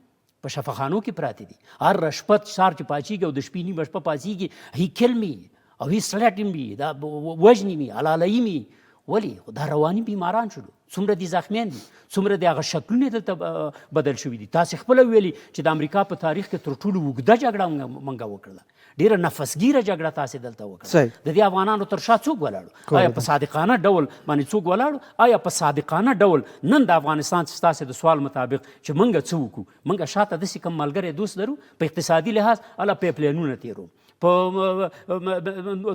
په شفاخانو کې پراته دي. هر شپه سهار چې پاڅېږي او د شپې نیمه شپه پاڅېږي، هی کل می او هی سلټ می، دا وژني می، حلالوي می. ولې؟ خو دا رواني بیماران شولو. څومره دي زخمیان دي، څومره دي هغه شکلونه دلته بدل شوي دي. تاسې خپله ویلي چې د امریکا په تاریخ کې تر ټولو اوږده جګړه مونږ وکړله، ډیره نفسګیره جګړه تاسې دلته وکړه. د دې افغانانو تر شا څوک ولاړو؟ آیا په صادقانه ډول باندې څوک ولاړو؟ آیا په صادقانه ډول نن د افغانستان ستاسې د سوال مطابق چې مونږ څه وکړو، مونږ شاته داسې کوم ملګری دوست لرو په اقتصادي لحاظ؟ هله پیپلینونه تېرو، په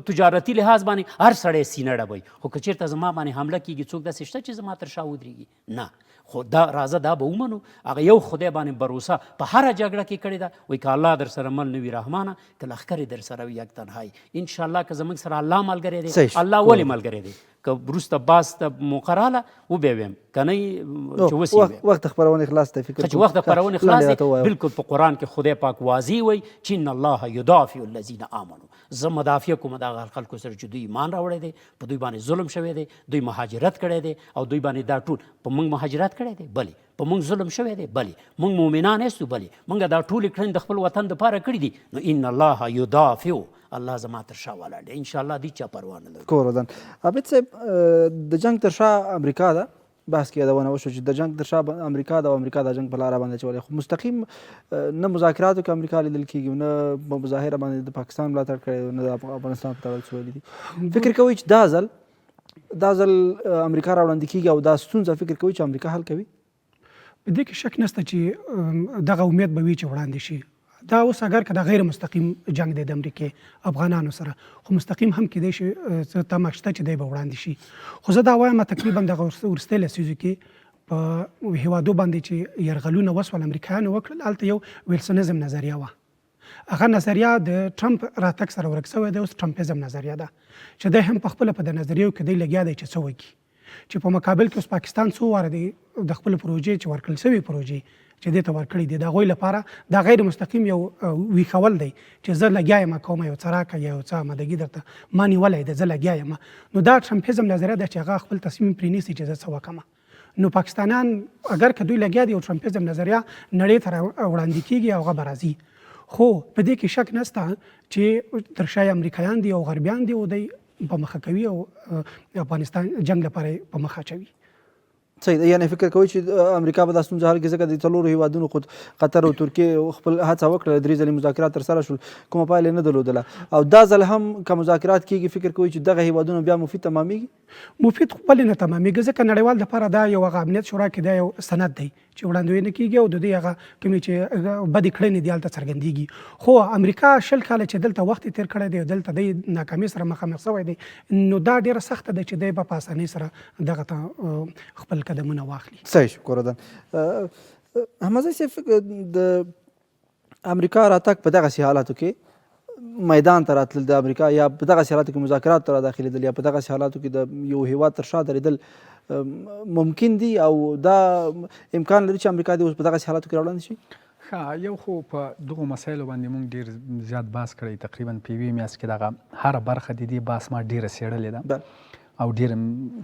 تجارتي لحاظ باندې هر سړی سینه ډبوي، خو که چېرته زما باندې حمله کېږي څوک داسې شته چې زما تر شا ودرېږي؟ نه. خو دا راځه دا به ومنو، هغه یو خدای باندې بروسه په هره جګړه کې کړې ده، وایي که الله در سره مل نه وي رحمانه، که لښکرې در سره وي یک تنهایی. انشاءالله که زموږ سره الله ملګری دی، الله ولې ملګری دی؟ که وروسته باز ته موقع راله وبه ویم، که نه چې اوس یې وخت د خپرونې خلاص دی، فکر چې وخت د خپرونې خلاص دی. بالکل په قرآن کې خدای پاک واضح وایي چې ان الله یدافع الذین آمنو، زه مدافع کوم د هغه خلکو سره چې دوی ایمان راوړی دی، په دوی باندې ظلم شوی دی، دوی مهاجرت کړی دی، او دوی باندې دا ټول په موږ مهاجرت کړی دی، بلې په موږ ظلم شوی دی، بلې موږ مؤمنان یاستو، بلې موږ دا ټولې کړنې د خپل وطن دپاره کړي دي. نو ان الله یدافع، الله زما تر شا ولاړ دی، انشاءالله دې چا پروا نه لرو. کور ودان. عابد صاحب، د جنګ تر شا امریکا ده، بحث کې یادونه وشو چې د جنګ تر شا امریکا ده او امریکا د جنګ په لاره باندې اچولی، خو مستقیم نه مذاکراتو کې امریکا لیدل کېږي، نه په مظاهره باندې د پاکستان ملاتړ کړی، نه د افغانستان په تړاو څه ویلي دي. فکر کوئ چې دا ځل امریکا را وړاندې کېږي او دا ستونزه فکر کوئ چې امریکا حل کوي؟ په دې کې شک نشته چې دغه امید به وي چې وړاندې شي. دا اوس اګر که دا غیر مستقیم جنګ دی د امریکې افغانانو سره، خو مستقیم هم کېدای شي، څه تمه شته چې دی به وړاندې شي. خو زه دا وایم تقریبا دغه وروستۍ لسیزو کې په هیوادو باندې چې یرغلونه وسول امریکایانو وکړل، هلته یو ویلسونیزم نظریه وه. هغه نظریه د ټرمپ راتګ سره ورک شوی دی، اوس ټرمپیزم نظریه ده چې دی هم په خپله په د نظریو کې دی لګیا دی چې څه وکړي. چې په مقابل کې اوس پاکستان څو واره دی د خپل پروژې چې ورکړل شوې پروژې چې دې ته ورکړي دي، د هغوی لپاره دا غیر مستقیم یو ویښول دی چې زه لګیا یم کوم یو څه راکړه یا یو څه آمادګي درته ما نیولی دی، زه لګیا یم. نو دا ټرمپیزم نظریه ده چې هغه خپل تصمیم پرې نیسي چې زه څه وکړم. نو پاکستانیان اګر که دوی لګیا دي او ټرمپیزم نظریه نړۍ ته وړاندې کیږي او هغه به راځي، خو په دې کې شک نشته چې تر شا یې امریکایان دي او غربیان دي او دی په مخه کوي او افغانستان جنګ لپاره په مخه اچوي. صحیح ده، یعنی فکر کوئ چې امریکا به دا ستونزه حل کړي؟ ځکه د څلورو هیوادونو خود قطر او ترکیې خپل هڅه وکړه، 3 ځلې مذاکرات ترسره شول، کومه پایله نه درلودله، او دا ځل هم که مذاکرات کیږي فکر کوئ چې دغه هیوادونه بیا مفید تمامیږي؟ مفید خو بلې نه تمامیږي، ځکه نړیوال دپاره دا یو هغه امنیت شورا کې دا یو سند دی چې وړاندوینه کیږي او د دوی هغه کومې چې بدې کړنې دي هلته څرګندیږي. خو امریکا 20 کاله چې دلته وخت یې تېر کړی دی او دلته دی ناکامۍ سره مخامخ شوی دی، نو دا ډېره سخته ده چې دی به په اسانۍ سره دغه ته خپل خپل قدمونه واخلي. صحیح شو کوردن. احمدزی صاحب، د امریکا راتګ په دغسې حالاتو کې میدان ته راتلل د امریکا، یا په دغسې حالاتو کې مذاکرات ته را داخلېدل، یا په دغسې حالاتو کې د یو هیواد تر شا درېدل ممکن دي، او دا امکان لري چې امریکا دې اوس په دغسې حالاتو کې راوړاندې شي؟ ښه، یو خو په دغو مسایلو باندې مونږ ډیر زیات بحث کړی، تقریبا په یوې میاشت کې دغه هره برخه د دې بحث ما ډیره څېړلې ده او ډیره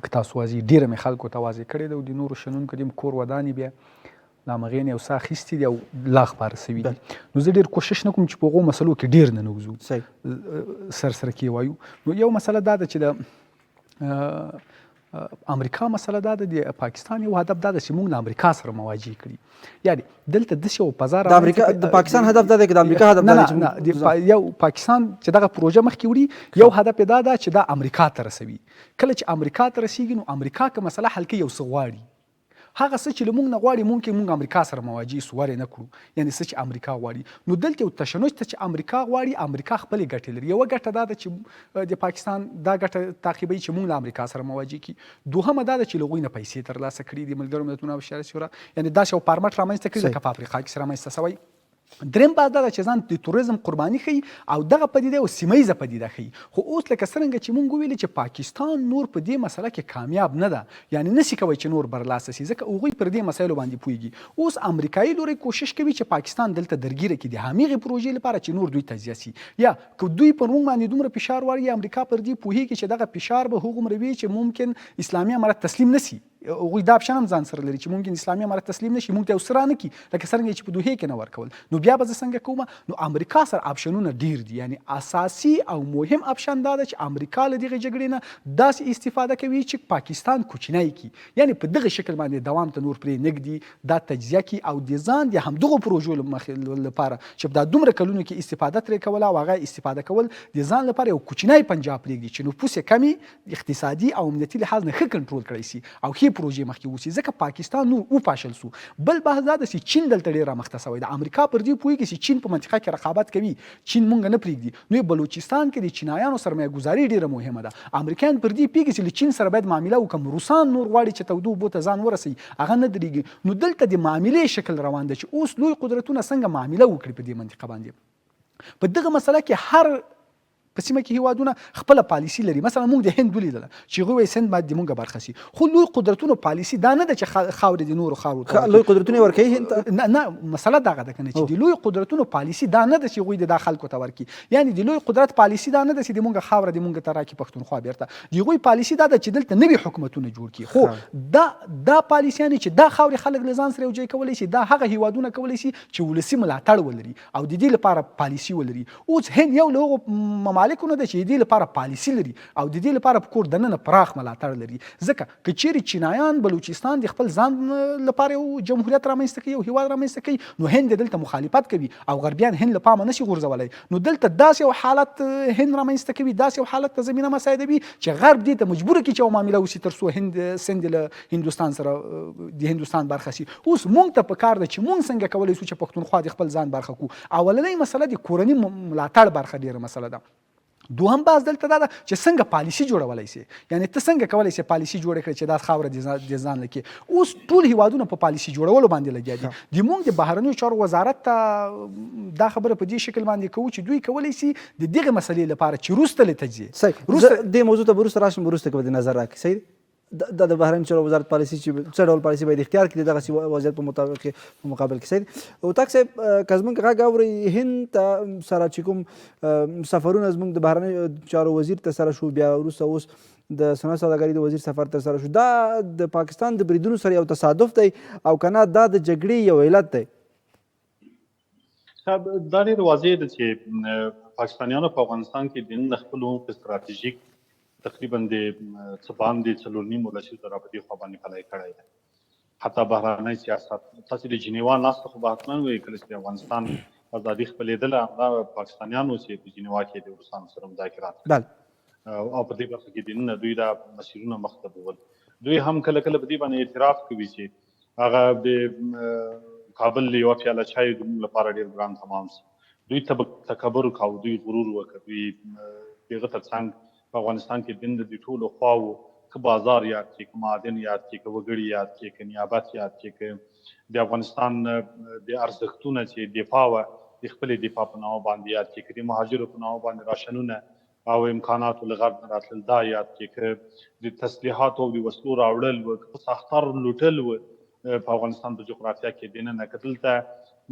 که تاسو واضح ډیره مې خلکو ته واضح کړې ده، او د نورو شنونکو دې کور ودانې بیا له همغې نه یو څه اخیستي دي او لا خپاره سوي دي. نو زه ډېر کوشش نه کوم چې په هغو مسلو کې ډېر ننوځو، سر سره کې وایو. نو یو مسله دا ده چې د امریکا مسله دا ده، د پاکستان یو هدف دا ده چې موږ له امریکا سره مواجه کړي، یعنی دلته داسې یو فضا د امریکا د پاکستان هدف دا دی که د امریکا هدف دا دی چې نه، یو پاکستان چې دغه پروژه مخکې وړي، یو هدف یې دا ده چې دا امریکا ته رسوي. کله چې امریکا ته رسیږي نو امریکا که مسله حل کوي یو څه غواړي، هغه څه چې له موږ نه غواړي ممکن موږ امریکا سره مواجه سو ورې نه کړو، یعنی څه چې امریکا غواړي. نو دلته یو تشنج ته چې امریکا غواړي، امریکا خپلې ګټې لري. یوه ګټه دا ده چې د پاکستان دا ګټه تعقیبوي چې موږ له امریکا سره مواجه کړي. دوهمه دا ده چې له هغوی نه پیسې ترلاسه کړي دي ملګرو ملتونو او شورا، یعنی داسې یو پارمټ رامنځته کړي لکه په افریقا کې رامنځته سوی. دریم بحث دا ده چې ځان د تروریزم قرباني ښيي او دغه پدیده یو سیمه ییزه پدیده ښيي. خو اوس لکه څرنګه چې مونږ وویل چې پاکستان نور په دې مسله کې کامیاب نه ده، یعنی نسی کوی چې نور برلاسه سي، ځکه هغوی پر دې مسایلو باندې پوهیږي. اوس امریکایي لوری کوشش کوي چې پاکستان دلته درګیره کړي د همغې پروژې لپاره چې نور دوی تجزیه سي، یا که دوی پر مونږ باندې دومره فشار واړي، امریکا پر دې پوهیږي چې دغه فشار به هغومره وي چې ممکن اسلامي امارت تسلیم نه سي. هغوی دا اپشن هم ځان سره لري چې ممکن اسلامي امارت تسلیم نشي، مونږ ته یو څه رانه کړي لکه څرنګه چې په دوحې کې نه ورکول، نو بیا به زه څنګه کوم؟ نو امریکا سره اپشنونه ډیر دي، یعنی اساسي او مهم اپشن دا ده چې امریکا له دغې جګړې نه داسې استفاده کوي چې پاکستان کوچنی کړي، یعنی په دغه شکل باندې دوام ته نور پرې نږدي، دا تجزیه کړي او د ځان د همدغو پروژو لپاره چې دا دومره کلونو کې استفاده ترې کوله او هغه استفاده کول د ځان لپاره یو کوچنی پنجاب پرېږدي چې نفوس یې کمې اقتصادي او امنیتي لحاظ نه ښه کنټرول کړای سي او ښې پروژې مخکې ووسي، ځکه پاکستان نور وپاشل سو. بل بحث دا ده چې چین دلته ډېر رامخته سوی ده، امریکا پر دې پوهیږي چې چین په منطقه کې رقابت کوي، چین مونږ نه پرېږدي، نو بلوچستان کې د چینایانو سرمایه ګذاري ډېره مهمه ده. امریکایان پر دې پوهیږي چې له چین سره باید معامله وکړم، روسان نور غواړي چې تودو اوبو ته ځان ورسوي، هغه نه درېږي. نو دلته د معاملې شکل روان ده چې اوس لوی قدرتونه څنګه معامله وکړي په دې منطقه باندې. په دغه مسله کې هر په سیمه کې هیوادونه خپله پالیسي لري. مثلا موږ د هند ولیدله چې هغوی وایي سند باید د موږ برخه سي، خو لوی قدرتونو پالیسي دا نه ده چې خاورې د نورو خاورو ته لوی قدرتونه یې ورکوي هند ته؟ نه نه، مسله دغه ده کنه چې د لوی قدرتونو پالیسي دا نه ده چې هغوی د دا خلکو ته ورکړي، یعنی د لوی قدرت پالیسي دا نه ده چې د موږ خاوره د موږ ته راکړي پښتونخوا بیرته. د هغوی پالیسي دا ده چې دلته نوي حکومتونه جوړ کړي. خو دا دا پالیسي چې دا خاورې خلک له ځان سره یو ځای کولی شي، دا هغه هیوادونه کولی شي چې ولسي ملاتړ ولري او د دې لپاره پالیسي ولري. اوس هند یو له هغو ممالکو نه دی چې د دې لپاره پالیسي لري او د دې لپاره په کور دننه پراخ ملاتړ لري، ځکه که چیرې چینایان بلوچستان د خپل ځان لپاره یو جمهوریت رامنځته کوي، یو هیواد رامنځته کوي، نو هند دلته مخالفت کوي او غربیان هند له پامه نشي غورځولی. نو دلته داسې یو حالت هند رامنځته کوي، داسې یو حالت ته زمینه مساعدوي چې غرب دې ته مجبور کړي چې یو معامله وشي تر څو هند سند له هندوستان سره د هندوستان برخه شي. اوس مونږ ته په کار ده چې مونږ څنګه کولی شو چې پښتونخوا د خپل ځان برخه کو. اولنۍ مسله د کورني ملاتړ برخه ډیره مسله ده. دوهم بحث دلته دا ده چې څنګه پالیسي جوړولای سي، یعنی ته څنګه کولای سي پالیسي جوړه کړې چې دا خاوره د ځان لکې. اوس ټول هیوادونه په پالیسي جوړولو باندې لګیا دي. د مونږ د بهرنیو چارو وزارت ته دا خبره په دې شکل باندې کوو چې دوی کولای سي د دغه مسلې لپاره چې وروسته له تجزیې وروسته دې موضوع ته وروسته راشم، وروسته کې به د نظر راکړي. صحیح دا د بهرنیو چارو وزارت پالیسي چې څه ډول پالیسي باید اختیار کړي دغسې وضعیت په مطابق په مقابل کې. صحیح هوتک صاحب، که زموږ غږ اورئ، هند ته سره چې کوم سفرونه زموږ د بهرنیو چارو وزیر ته سره شو، بیا وروسته اوس د صنعت سوداګرۍ د وزیر سفر تر سره شو، دا د پاکستان د بریدونو سره یو تصادف دی او که نه دا د جګړې یو علت دی؟ دا ډېر واضح ده چې پاکستانیانو په افغانستان کې د نن خپل عمق ستراتیژیک تقریبا د څه باندې 4.5 لسیزو را په دې خوا باندې پلی کړی دی. حتی بهرنی سیاست تاسې د جنیوا ناسته خو به حتما وئ، کله چې د افغانستان ازادي خپلېدله همدا پاکستانیانو چې په جنیوا کې د روسانو سره مذاکرات کړل او په دې برخه کې دننه دوی دا مسیرونه مخته بول. دوی هم کله کله په دې باندې اعتراف کوي چې هغه د کابل یوه پیاله چای زموږ لپاره ډېر ګران تمام سو. دوی تکبر کاوه، دوی غرور وکړ، دوی د هغه ترڅنګ په افغانستان کې دننه د ټولو خواوو که بازار یاد کړي، که معادن یاد کړي، که وګړي یاد کړي، که نیابت یاد کړي، که د افغانستان د ارزښتونه چې دفاع وه د خپلې دفاع په نامه باندې یاد کړي، که د مهاجرو په نامه باندې راشنونه او امکاناتو له غرب نه راتلل دا یاد کړي، که د تسلیحاتو او د وسلو راوړل و، که په ساختار لوټل و په افغانستان په جغرافیا کې دننه، که دلته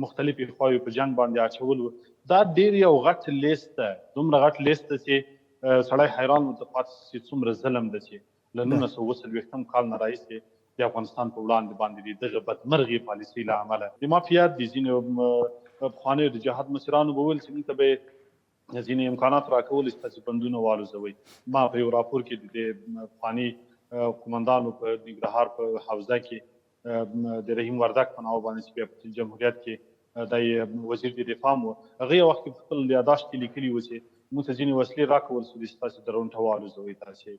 مختلفې خواوې په جنګ باندې اچول و، دا ډیر یو غټ لیست ده، دومره غټ لیست ده چې سړی حیران ورته پاتې شي چې څومره ظلم ده چې له 1947 کال نه راهیسې د افغانستان په وړاندې باندې د دغه بدمرغې پالیسۍ له امله د مافیا د ځینو پخوانیو د جهاد مشرانو به ویل چې موږ ته به ځینې امکانات راکول چې تاسې بندونه والوزوئ. ما په یو راپور کې د دې پخواني قومندانو په ننګرهار په حوزه کې د رحیم وردک په نامه باندې چې بیا په جمهوریت کې دی وزیر د دفاع و، هغه یو وخت کې په خپل یاداشت کې لیکلي و چې موږ ته ځینې وسلې راکول شو چې تاسې درونټه والوزوئ، تاسې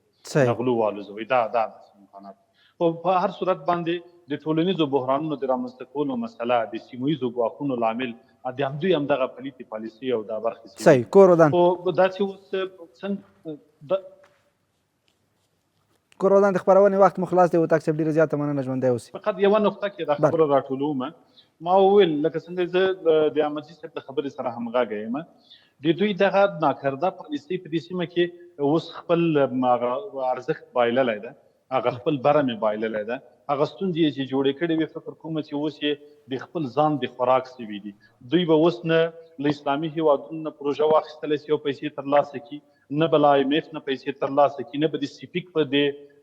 نغلو والوزوئ، دا دا داسې امکانات. خو په هر صورت باندې د ټولنیزو بحرانونو د رامنځته کولو مسله، د سیمه ییزو ګواښونو لامل د همدوی همدغه پلیتې پالیسي او دا برخې سیمې. صحیح کور ودان. خو دا چې اوس څنګه کور ودان، د خپرونې وخت مو خلاص دی، هوتک صاحب ډېره زیاته مننه، ژوندی اوسې. فقط یوه نقطه کې دا خبره راټولوم، ما وویل لکه څنګه زه د احمدزي صاحب له خبرې سره همغږی یم، د دوی دغه ناکرده پالیسي په دې سیمه کې اوس خپل هغه ارزښت بایللی ده، هغه خپل برم یې بایللی ده، هغه ستونزې یې چې جوړې کړې وې فکر کوم چې اوس یې د خپل ځان د خوراک سوي دي. دوی به اوس نه له اسلامي هیوادونو نه پروژه واخیستلی شي او پیسې ترلاسه کړي، نه به له آی ایم ایف نه پیسې ترلاسه کړي، نه به د سیپیک په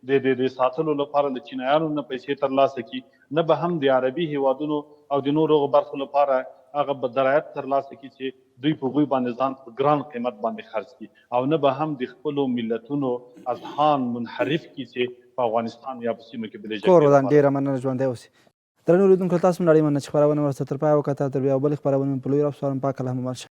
د د ساتلو لپاره له چینایانو نه پیسې ترلاسه کړي، نه به هم د عربي هیوادونو او د نورو هغو برخو لپاره هغه به درایت ترلاسه کړي چې دوی په هغوی باندې ځان په ګران قیمت باندې خرڅ کړي، او نه به هم د خپلو ملتونو اذهان منحرف کړي چې په افغانستان یا په سیمه کې بلې جګړې کور ودان، لپاره. ډېره مننه، ژوندی اوسې. درنو لیدونکو تاسو نړۍ مننه چې خپرونه ورسره تر پایه وکته. تر بیا بلې خپرونې مو په لوی رب سپارم. پاک الله مو مل شه.